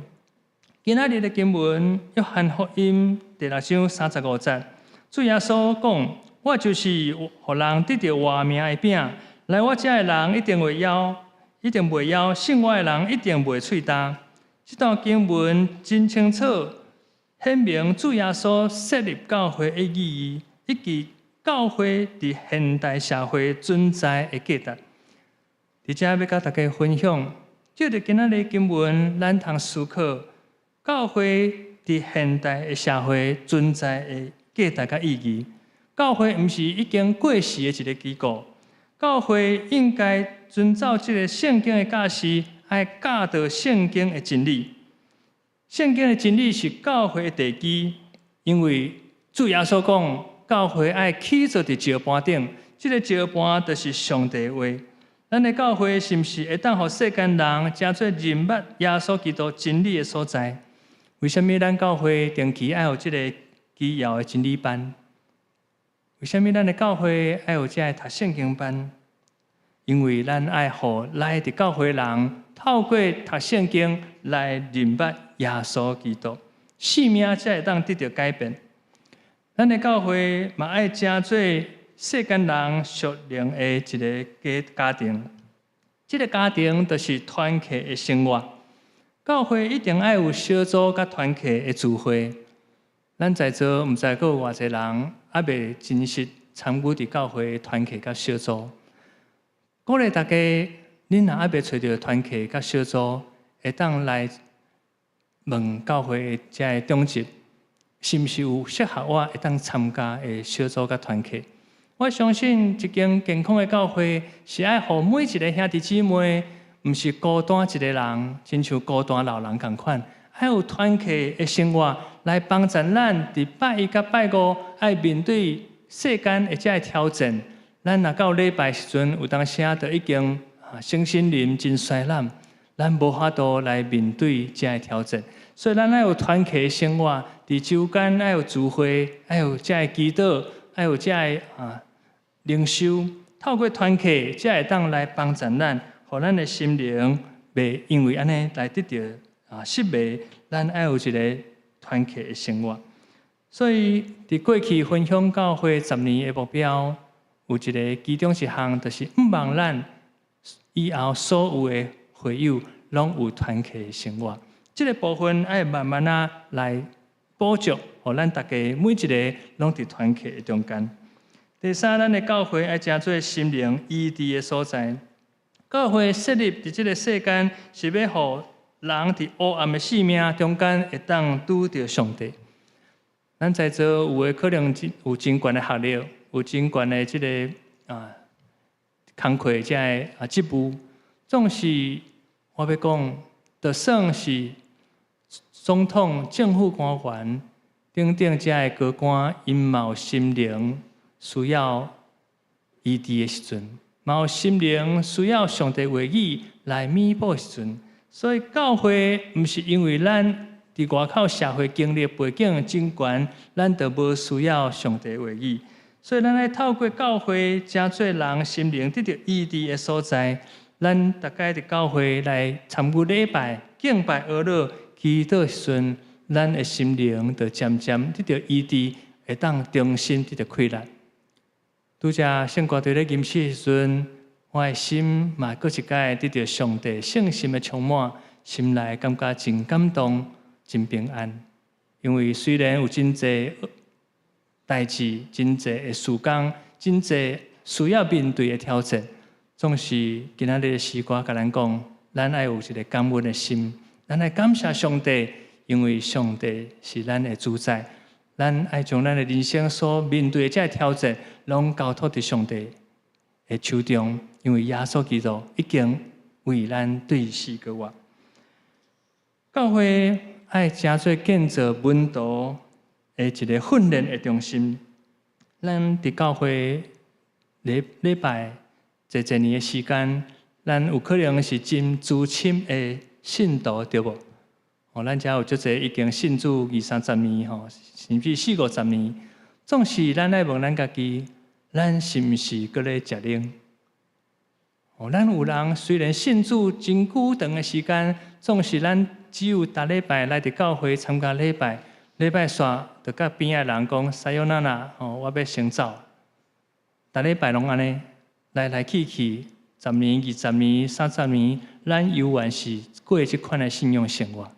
今仔日的經文，約翰福音第六章三十五節，主耶穌講：我就是予人得著活命的餅，來我遮的人一定會枵，一定袂枵；信我的人一定袂喙焦。這段經文真清楚，顯明主耶穌設立教會的意義，以及教會佇現代社會存在的價值。佇遮欲佮大家分享，藉著今仔日經文，咱通思考教會佇現代的社會存在的價值佮意義。教會毋是已經過時的一个機構，教會應該遵照這个聖經的教示，愛教導聖經的真理。聖經的真理是教會的地基，因為主耶穌講，教會愛起造佇石盤頂，這个石盤就是上帝話。咱的教會是毋是會當予世間人成做認捌耶穌基督真理的所在？為啥物咱教會定期愛有這个基要的真理班？為啥物咱的教會愛有這个讀聖經班？因為咱愛予來佇教會人透過讀聖經來認捌耶穌基督，性命才會當得著改變。咱的教會嘛愛成做世間人屬靈的一个家庭，這个家庭就是團契的生活。教會一定愛有小組佮團契的聚會。咱在座毋知閣有偌濟人猶未真實參與佇教會團契佮小組。鼓勵大家，恁若猶未揣著團契佮小組，會當來問教會遮的長執，是毋是有適合我會當參加的小組佮團契？我相信一間健康的教會是愛予每一个兄弟姊妹，毋是孤單一个人，親像孤單老人仝款，愛有團契的生活來幫助咱佇拜一佮拜五愛面對世間的這个挑戰。咱若到禮拜時陣，有當時仔就已經身心靈真衰懶，咱無法度來面對這个挑戰。所以咱愛有團契的生活，佇週間愛有聚會，愛有這个祈禱，愛有這个靈修，透過團契，才會當來幫助咱，予咱的心靈袂因為按呢來得著失迷。咱愛有一个團契的生活。所以，佇過去分享教會十年的目標，有一个其中一項，就是向望咱以後所有的會友攏有團契的生活。這个部分愛慢慢仔來保障，予咱大家每一个攏佇團契的中間。第三，咱的教會愛成做心靈醫治的所在。教會設立佇這个世間，是欲予人佇黑暗的生命中間會當拄著上帝。咱在座有的可能有真懸的學歷，有真懸的這个工課，這个職務，總是我欲講，就算是總統、政府官員等等這个高官，𪜶嘛有心靈需要醫治的時陣，嘛有心靈需要上帝話語來彌補的時陣。所以教會毋是因為咱佇外口社會經歷背景真懸，咱就無需要上帝話語。所以咱愛透過教會，成做人心靈得著醫治的所在。咱逐擺佇教會來參與禮拜、敬拜、哀禱、祈禱時陣，咱的心靈就漸漸得著醫治，會當重新得著氣力。拄才聖歌隊咧吟詩的時陣，我的心嘛閣一擺得著上帝聖心的充滿，心內感覺真感動、真平安。因為雖然有真濟代誌、真濟的事工、真濟需要面對的挑戰，總是今仔日的詩歌共咱講，咱愛有一个感恩的心，咱愛感謝上帝，因為上帝是咱的主宰。咱愛將咱的人生所面對的這个挑戰，攏交託佇上帝的手中，因為耶穌基督已經為咱對死復活。教會愛成做建造門徒的一个訓練的中心。咱佇教會禮禮拜濟濟年的時間，咱有可能是真資深的信徒，對無？哦，咱遮有足濟已經信主二三十年吼，甚至四五十年。總是咱愛問咱家己，咱是毋是閣咧食奶？哦，咱有人雖然信主真久長的時間，總是咱只有逐禮拜來佇教會參加禮拜，禮拜煞就佮邊仔人講さよなら，吼，我欲先走。逐禮拜攏按呢，來來去去，十年、二十年、三十年，咱猶原是過這款的信仰生活。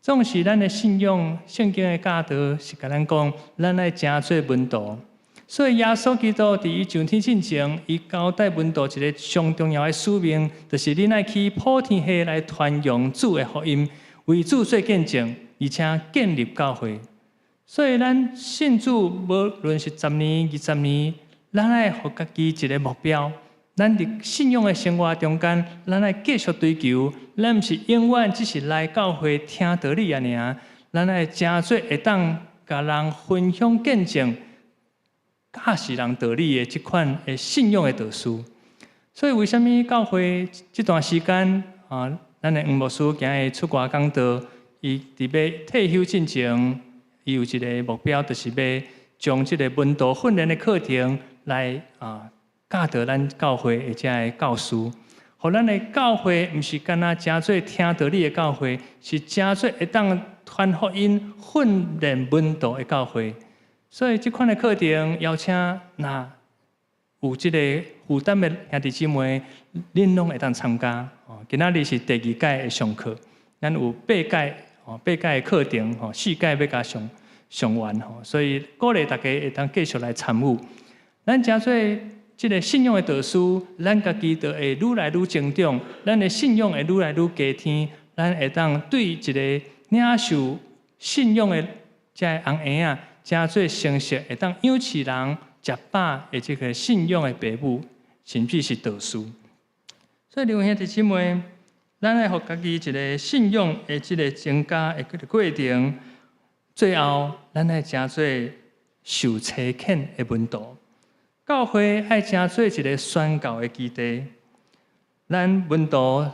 總是咱的信仰，聖經的教導是共咱講，咱愛成做門徒。所以耶穌基督佇伊上天進前，伊交代門徒一个上重要的使命，就是恁愛去普天下來傳揚主的福音，為主做見證，而且建立教會。所以咱信主，無論是十年、二十年，咱愛予家己一个目標。咱佇信仰的生活中間，咱愛繼續追求。咱毋是永遠只是來教會聽道理爾爾，咱愛成做會當共人分享見證、教示人道理的這款的信仰的導師。所以，為啥物教會這段時間啊，咱的黃牧師今日出外講道，伊佇欲退休進前，伊有一个目標，就是欲將這个門徒訓練的課程來教導咱教會的這个教師，予咱的教會毋是干焦成做聽道理的教會，是成做會當傳福音、訓練門徒的教會。所以這款的課程邀請若有這个負擔的兄弟姊妹，恁攏會當參加。哦，今仔日是第二屆的上課，咱有八屆哦，八屆的課程吼，四屆欲共上上完吼，所以鼓勵大家會當繼續來參與。咱成做這个信仰的導師，咱家己就會愈來愈成長，咱的信仰會愈來愈加添，咱會當對一个領受信仰的這个紅嬰仔，成做成熟，會當養飼人食飽的這个信仰的爸母，甚至是導師。所以，弟兄姊妹，咱愛予家己一个信仰的這个增加的這个過程，最後，咱愛成做受差遣的門徒。教會愛成做一个宣教的基地。咱門徒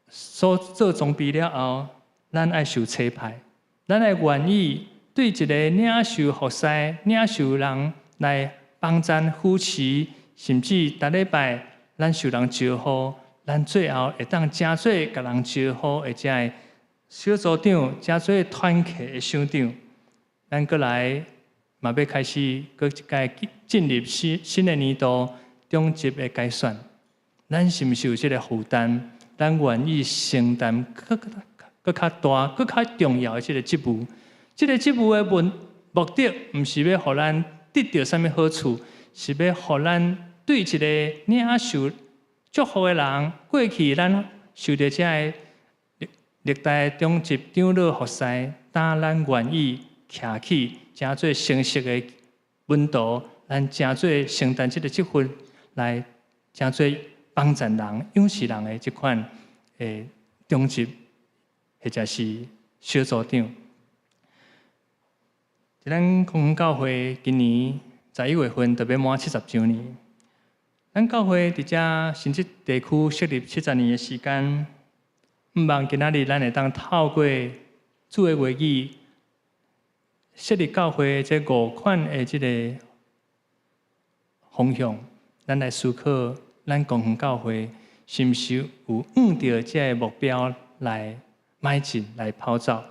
所做裝備了後，咱愛受差派，咱愛願意對一个領受服侍、領受人來幫贊扶持，甚至逐禮拜咱受人招呼，咱最後會當成做共人招呼的這个小組長，成做團契的首長，咱閣來嘛欲開始閣一擺進入新新的年度長執的改選，咱是毋是有這个負擔？咱願意承擔閣閣較大、閣較重要的這个職務？這个職務的目的，毋是欲予咱得著啥物好處，是欲予咱對一个領受祝福的人，過去咱受著這个歷代長執長老服侍，當咱願意徛起，成做誠實的門徒，咱成做承擔這个職分，來成做幫贊人、養侍人的這款的長執，或者是小組長。咱公教會今年11月份就欲滿70週年。咱教會佇遮新竹地區設立七十年的時間，毋望今仔日咱會當透過主的話語，設立教會這五款的這个方向，咱來思考咱公園教會是毋是有向著這个目標來邁進、來跑走。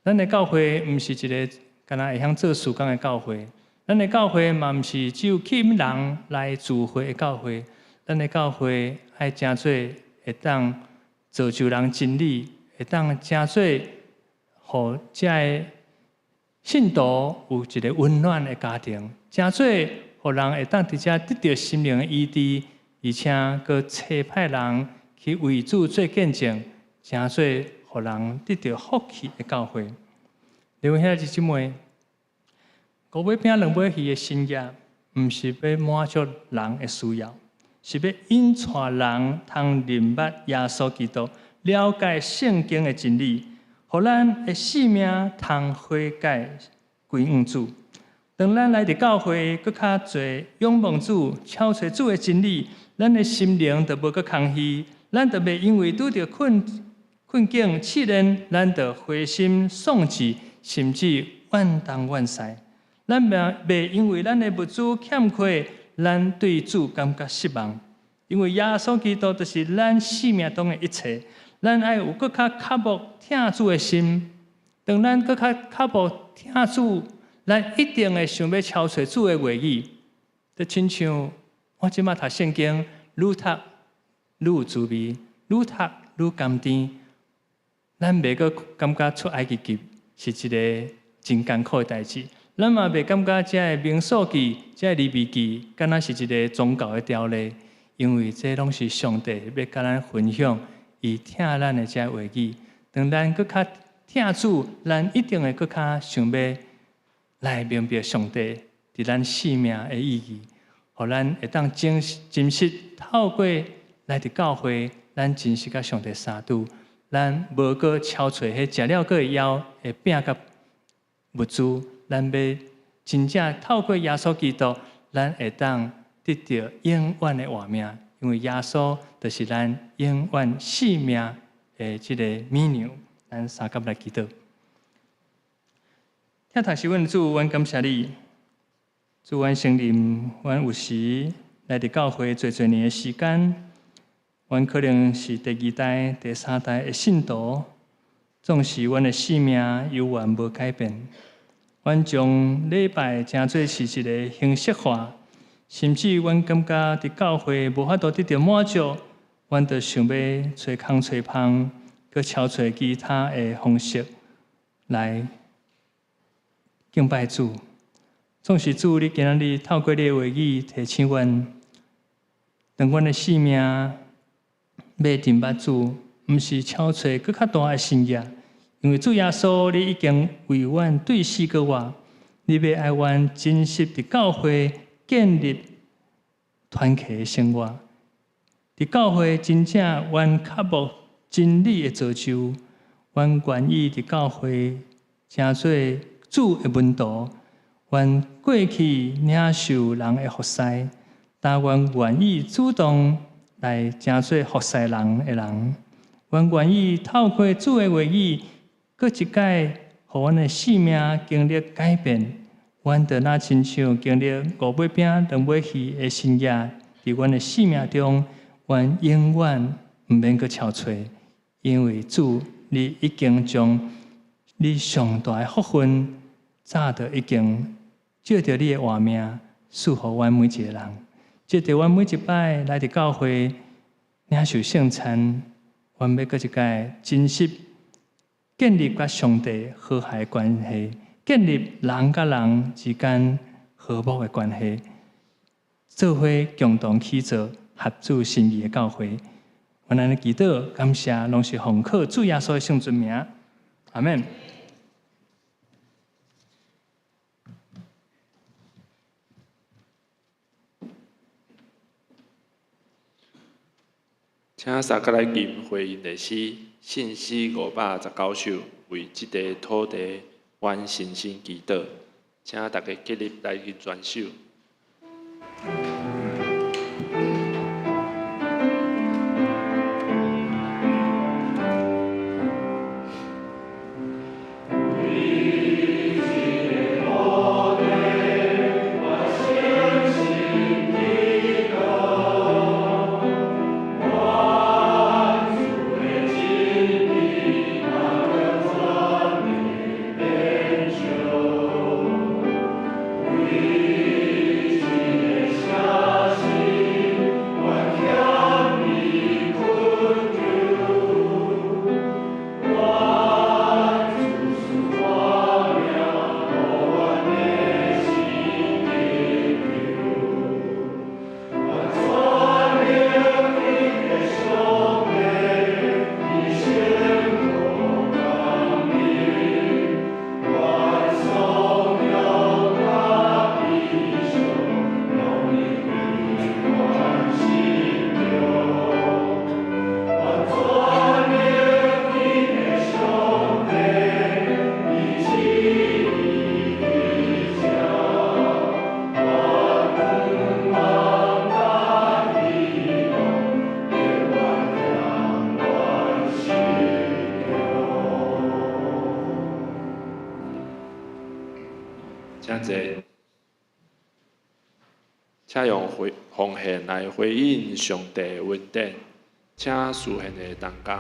咱的教會毋是一个干焦會曉做事工的教會，咱的教會嘛毋是只有吸引人來聚會的教會，咱的教會愛成做會當造就人真理，會當成做予遮个信徒有一个溫暖的家庭，成做予人會當佇遮得著心靈的醫治，而且閣差派人去為主做見證，成做予人得著福氣的教會。另外兄弟姊妹，五尾餅兩尾魚的神蹟，毋是欲滿足人的需要，是欲引帶人通認捌耶穌基督，了解聖經的真理，予咱的性命通悔改歸向主。當咱來佇教會，閣較濟仰望主、巧揣主的真理，咱的心靈就無閣空虛，咱就袂因為拄著困境試煉，咱就灰心喪志，甚至怨東怨西。咱袂因為咱的物資欠缺，咱對主感覺失望。因為耶穌基督就是咱生命中的一切。咱愛有閣較渴慕疼主的心。當咱閣較渴慕疼主，咱一定會想欲巧揣主的話語。就親像我這馬讀聖經，愈讀愈有滋味，愈讀愈甘甜。咱袂閣感覺出埃及記是一个真艱苦的代誌，咱嘛袂感覺這个民數記、這个利未記，敢若是一个宗教的條例，因為這攏是上帝欲佮咱分享，伊疼咱的這个話語。當咱閣較疼主，咱一定會閣較想欲來明白上帝佇咱生命的意義，予咱會當真實透過來佇教會，咱真實佮上帝相拄。咱無閣巧揣彼食了閣會枵的餅佮物資，咱欲真正透過耶穌基督，咱會當得著永遠的活命，因為耶穌就是咱永遠生命的這个物糧。咱相佮來祈禱。疼疼惜阮的主，阮感謝你。主，阮承認，阮有時來佇教會濟濟年的時間，阮可能是第二代、第三代的信徒，總是阮的生命猶原無改變。阮將禮拜成做是一个形式化，甚至阮感覺佇教會無法度得著滿足，阮就想欲揣空揣芳，閣巧揣其他的方式來敬拜主。總是主，你今仔日透過你的話語提醒阮，當阮的生命欲認捌主，毋是巧揣閣較大的神蹟，因為主耶穌，你已經為阮對死閣活，你欲愛阮真實佇教會建立團契的生活，佇教會真正阮渴慕真理的造就，阮願意佇教會成做主的門徒，阮過去領受人的服侍，但阮願意主動來成做服侍人的人。阮願意透過主的話語，閣一擺，予阮的生命經歷改變。阮就若親像經歷五尾餅兩尾魚的神蹟，佇阮的生命中，阮永遠毋免閣巧揣，因為主，你已經將你上大的福分，早就已經藉著你的活命賜予阮每一個人。藉著阮每一擺來佇教會領受聖餐，阮欲閣一擺真實建立佮上帝和諧關係，建立人佮人之間和睦的關係，做伙共同去做合主心意的教會。阮按呢祈禱感謝，攏是奉靠主耶穌的聖尊名，阿們。請三角來吟回應的詩，信詩519首，為這塊土地，阮誠心祈禱，請大家起立來吟全首。請坐，請用回奉獻來回應上帝的恩典，請司獻的同工。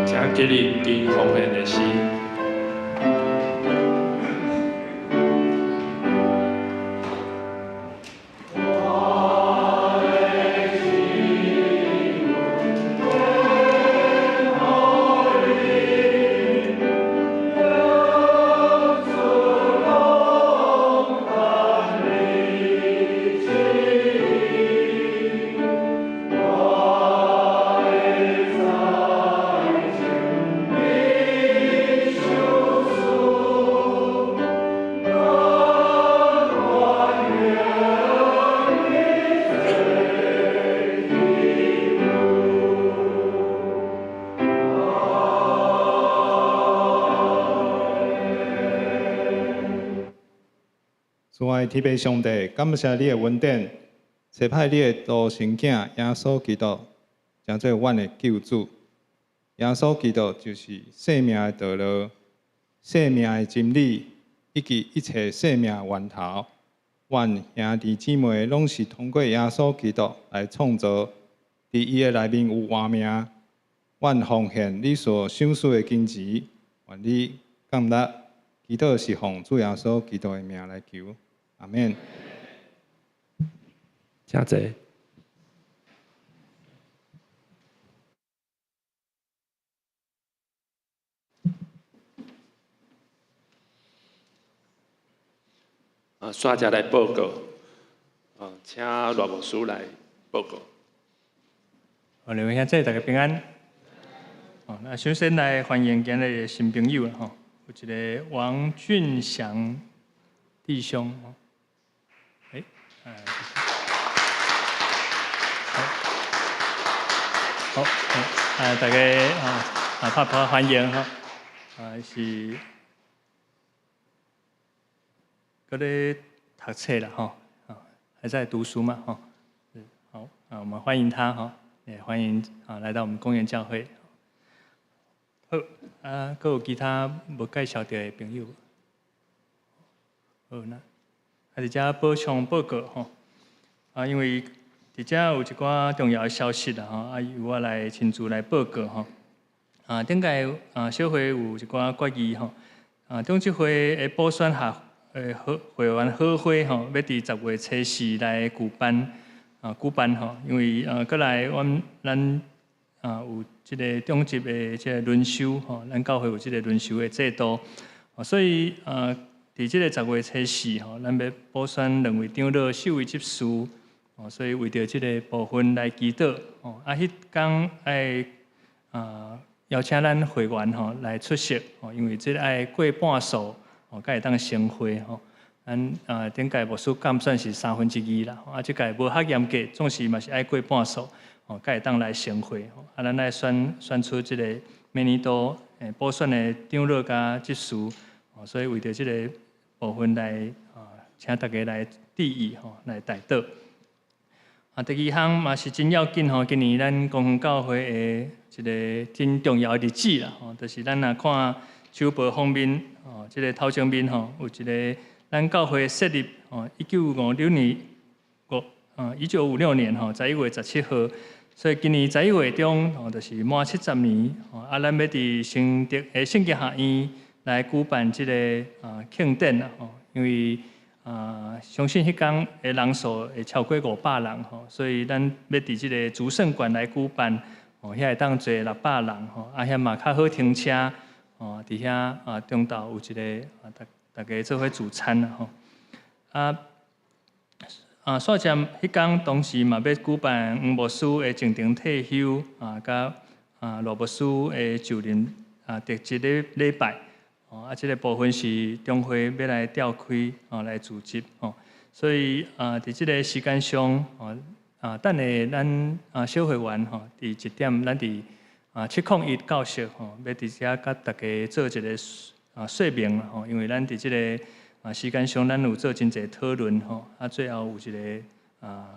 請起立敬奉獻的詩。慈愛天父上帝，感謝你的恩典，差派你的獨生子耶穌基督，成做阮的救主。耶穌基督就是生命的道路、生命的真理，以及一切生命的源頭。阮兄弟姊妹攏是通過耶穌基督來創造，佇伊的內面有活命。阮奉獻你所賞賜的金錢，願你降納。祈禱是奉主耶穌基督的名來求，阿們。請坐。啊，煞才來報告。啊，請賴牧師來報告。好，兩位兄弟，大家平安。哦，那首先來歡迎今日的新朋友吼，有一个王俊祥弟兄。欸，好，好，啊，大家啊啊，拍拍歡迎吼，啊是，閣咧讀冊啦吼，啊還在讀書嘛吼，好，啊我們歡迎他吼，也歡迎啊來到我們公園教會。好，啊，閣有其他無介紹著的朋友？好，那啊，佇遮補充報告吼，啊，因為佇遮有一寡重要的消息啦吼，啊，由我來親自來報告吼。啊，頂屆啊小會有一寡決議吼，啊，長執會的補選下會會員好會吼，欲佇10月初4來舉辦啊舉辦吼，因為啊閣來阮咱啊有這个長執的這个輪休吼，咱教會有這个輪休的制度，所以啊佇這个10月初4吼，咱欲補選兩位長老、四位執事，哦，所以為著這个部分來祈禱，哦，啊，彼工愛啊邀請咱會員吼來出席，哦，因為這个愛過半數，哦，才會當成會吼。咱啊頂屆牧師監選是2/3啦，啊，這屆無較嚴格，總是嘛是愛過半數，哦，才會當來成會。啊，咱愛選選出這个明年度補選的長老佮執事，哦，所以為著這个部分來啊，請大家來注意吼，來代禱。啊，第二項嘛是真要緊吼，今年咱公園教會的一个真重要的日子啦，吼，就是咱若看週報封面，哦，這个頭前面吼有一个咱教會設立哦，1956年五啊，1956年吼，11月17號，所以今年11月中哦，就是滿70年，哦，啊，咱欲佇新竹的聖經學院來舉辦這个啊慶典啦，吼，因為啊，相信彼工的人數會超過500人吼，所以咱欲佇這个主聖館來舉辦，哦，遐會當坐600人吼，啊，遐嘛較好停車，哦，佇遐啊中晝有一个啊，逐逐家做伙聚餐啦吼，啊啊，煞接彼工同時嘛欲舉辦黃牧師的進程退休啊，佮啊羅牧師的就任啊特職的禮拜。哦，啊，這个部分是中會欲來召開，哦，來組織，哦，所以啊，佇這个時間上，哦，啊，等下咱啊小會員吼，佇一點，咱佇啊701教室吼，欲佇遮佮大家做一个啊說明吼，因為咱佇這个啊時間上，咱有做真濟討論吼，啊，最後有一个啊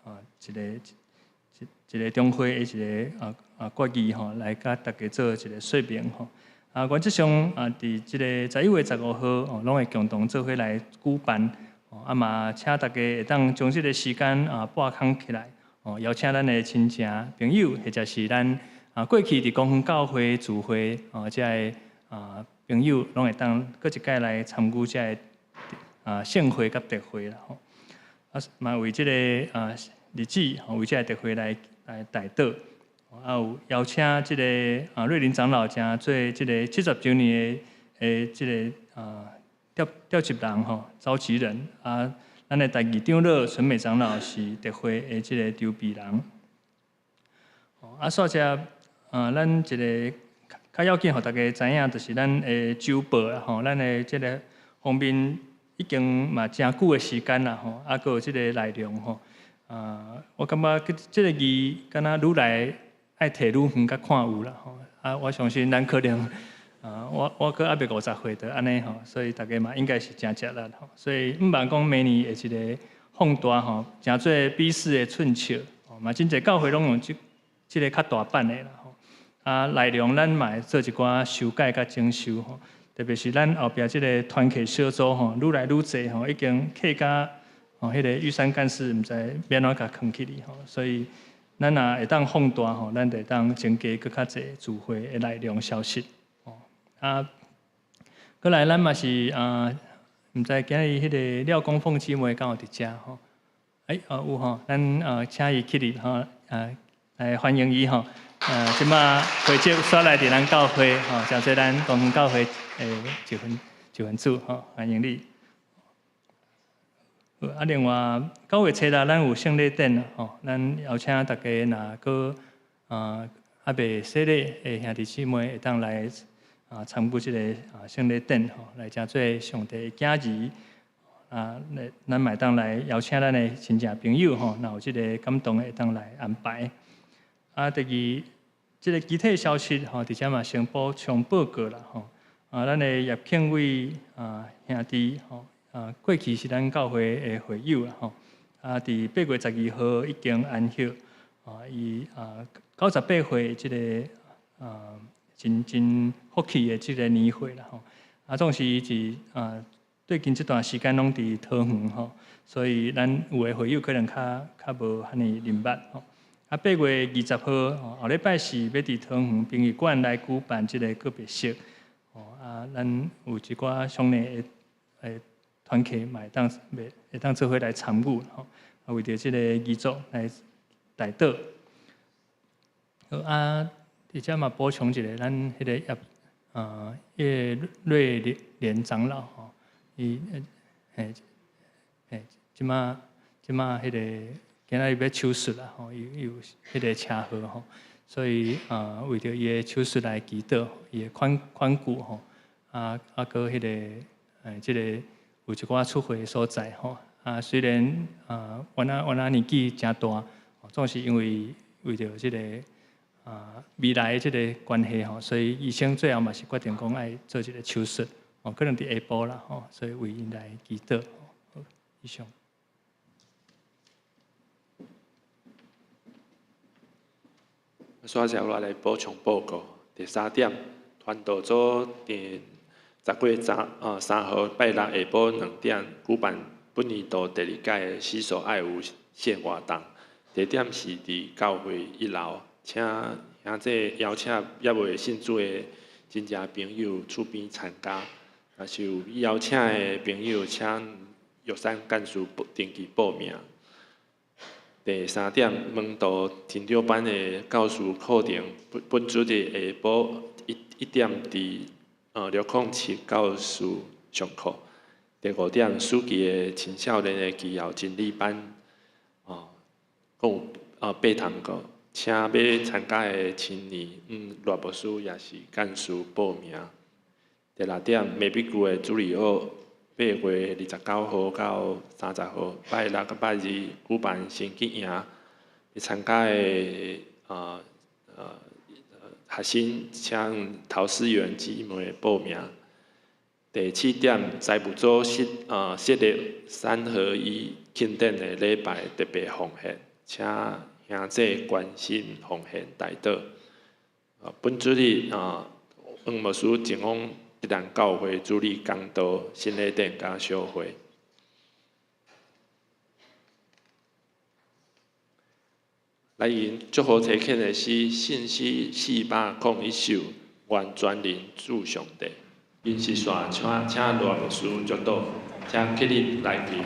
啊一个一一个中會的一个啊啊決議吼，來佮大家做一个說明吼。啊，原則上啊，佇這个11月15號哦，攏會共同做伙來舉辦。哦，啊嘛，請大家會當將這个時間啊撥空起來，哦，邀請咱的親情朋友，或者是咱啊過去佇公園教會聚會哦，這个啊朋友，攏會當閣一擺來參與這个啊聖會佮特會啦吼。啊，嘛為這个啊日子，吼，為這个特會來來代禱。啊，有邀請這个啊瑞林長老正做這个70週年的的這个啊召召集人吼，召集人啊，咱的第二長老純美長老是特會的這個籌備人。啊，煞接啊，咱一个較要緊，予大家知影，就是咱的週報啦吼，咱的這个封面已經嘛誠久的時間啦吼，啊，閣有這個內容吼，啊，我感覺這个字敢若愈來愛提愈遠才看有啦吼，啊，我相信咱可能啊，我我閣猶未50歲就按呢吼，所以大家嘛應該是誠吃力吼，所以毋茫講明年會一个放大吼，誠做 B4的寸尺，吼嘛真濟教會攏用這這个較大版的啦吼，啊，內容咱嘛會做一寡修改佮整修吼，特別是咱後壁這个團契小組吼，愈來愈濟吼，已經客甲吼，彼个玉山幹事毋知欲按怎共囥起去吼，所以。咱若會當放大吼，咱就會當增加閣較濟聚會的內容消息。哦，啊，閣來咱嘛是啊，毋知今日彼个廖公鳳姊妹敢有佇遮吼？欸，哦有吼，咱啊請伊起立吼，啊來歡迎伊吼。這馬會籍煞來佇咱教會吼，成做咱公園教會的一份一份子吼，歡迎你。啊，另外9月初六咱有聖禮典吼，咱邀請大家若閣猶未洗禮的兄弟姊妹會當來參與這個聖禮典吼，來成做上帝的囝兒。咱嘛會當來邀請咱的親戚朋友吼，若有這个感動的會當來安排。第二，這个具體消息吼，佇遮嘛先補充報告啦吼。咱的葉慶偉兄弟吼，過去是咱教會的會友啦吼。佇8月12號已經安息。伊98歲，這个真真福氣的這个年歲啦吼。總是伊是最近這段時間攏佇桃園吼，所以咱有的會友可能較無遐爾認捌吼。8月20號，後禮拜四欲佇桃園殯儀館來舉辦這个告別式。咱有一寡相連的團契嘛會當做伙來參與吼。為著這个遺族來代禱。好啊，佇遮嘛補充一下，咱彼个葉葉瑞蓮長老吼，伊嘿嘿，這馬彼个今仔日欲手術啦吼，伊有彼个車禍吼，所以為著伊的手術來祈禱，伊的款顧吼，閣彼个這个有一寡出血的所在吼，雖然阮仔年紀誠大，總是因為為著這个未來的這个關係吼，所以醫生最後嘛是決定講愛做一个手術，可能佇下晡啦吼，所以為𪜶來祈禱。好，以上。煞接落來補充報告。第三點，傳道組佇10月3號拜六下晡2點舉辦本年度第二屆的洗手愛有線活動，地點是佇教會一樓，請兄弟邀請猶未信主的親戚朋友厝邊參加。若是有邀請的朋友，請玉山幹事登記報名。第三點，門徒成長班的教師課程，本主日下晡1點佇607教師上課。第五點，暑期的青少年的基要真理班，共有8堂課，請欲參加的青年，賴牧師也是幹事報名。第六點，美比谷的主日學，8月29號到30號，拜六佮拜二舉辦新紀營，參加的學生請陶思源姊妹報名。第七點，財務組設立三合一慶典的禮拜特別奉獻，請兄弟關心奉獻代禱。本主日黃牧師前往吉蘭教會主理講道、新禮典佮小會。來因祝福提獻的是信息401首，願全能主上帝。因是煞請賴牧師祝禱，請起立來敬。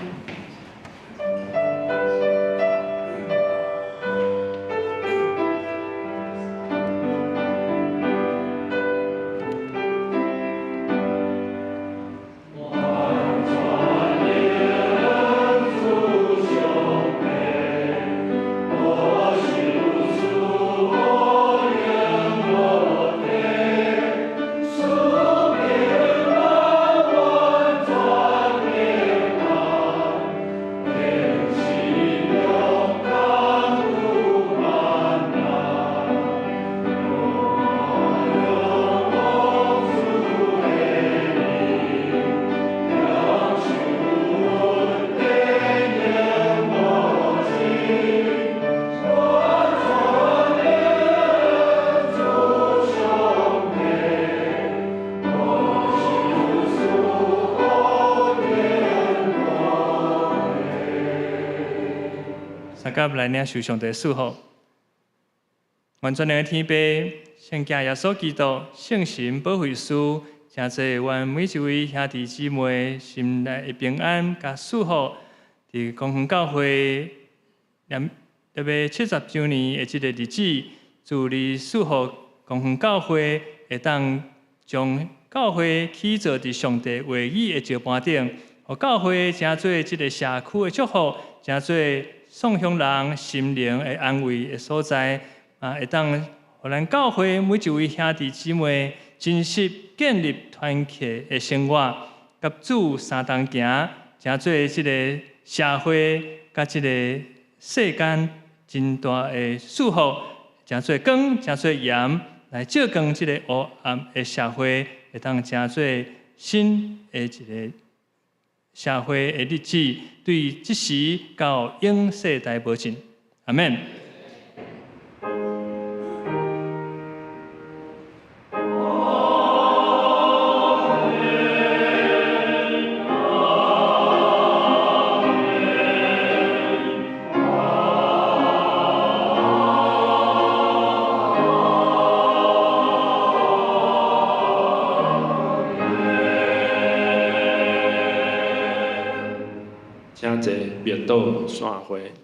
來領受上帝祝福，願全能的天父、聖子耶穌基督、聖神保惠師，成做阮每一位兄弟姊妹心內的平安佮祝福。佇光復教會特別70週年的這个日子，祝你祝福光復教會會當將教會起做佇上帝話語的石盤頂，予教會成做這个社區的祝福，成做送向人心靈的安慰的所在，啊，會當予咱教會每一位兄弟姊妹真實建立團契的生活，佮主相同行，成做這个社會佮這个世間真大的祝福，成做光，成做鹽，來照光這个黑暗的社會，會當成做新的一个社會的日子，對這時到永世代無盡。阿們。請坐默禱散會。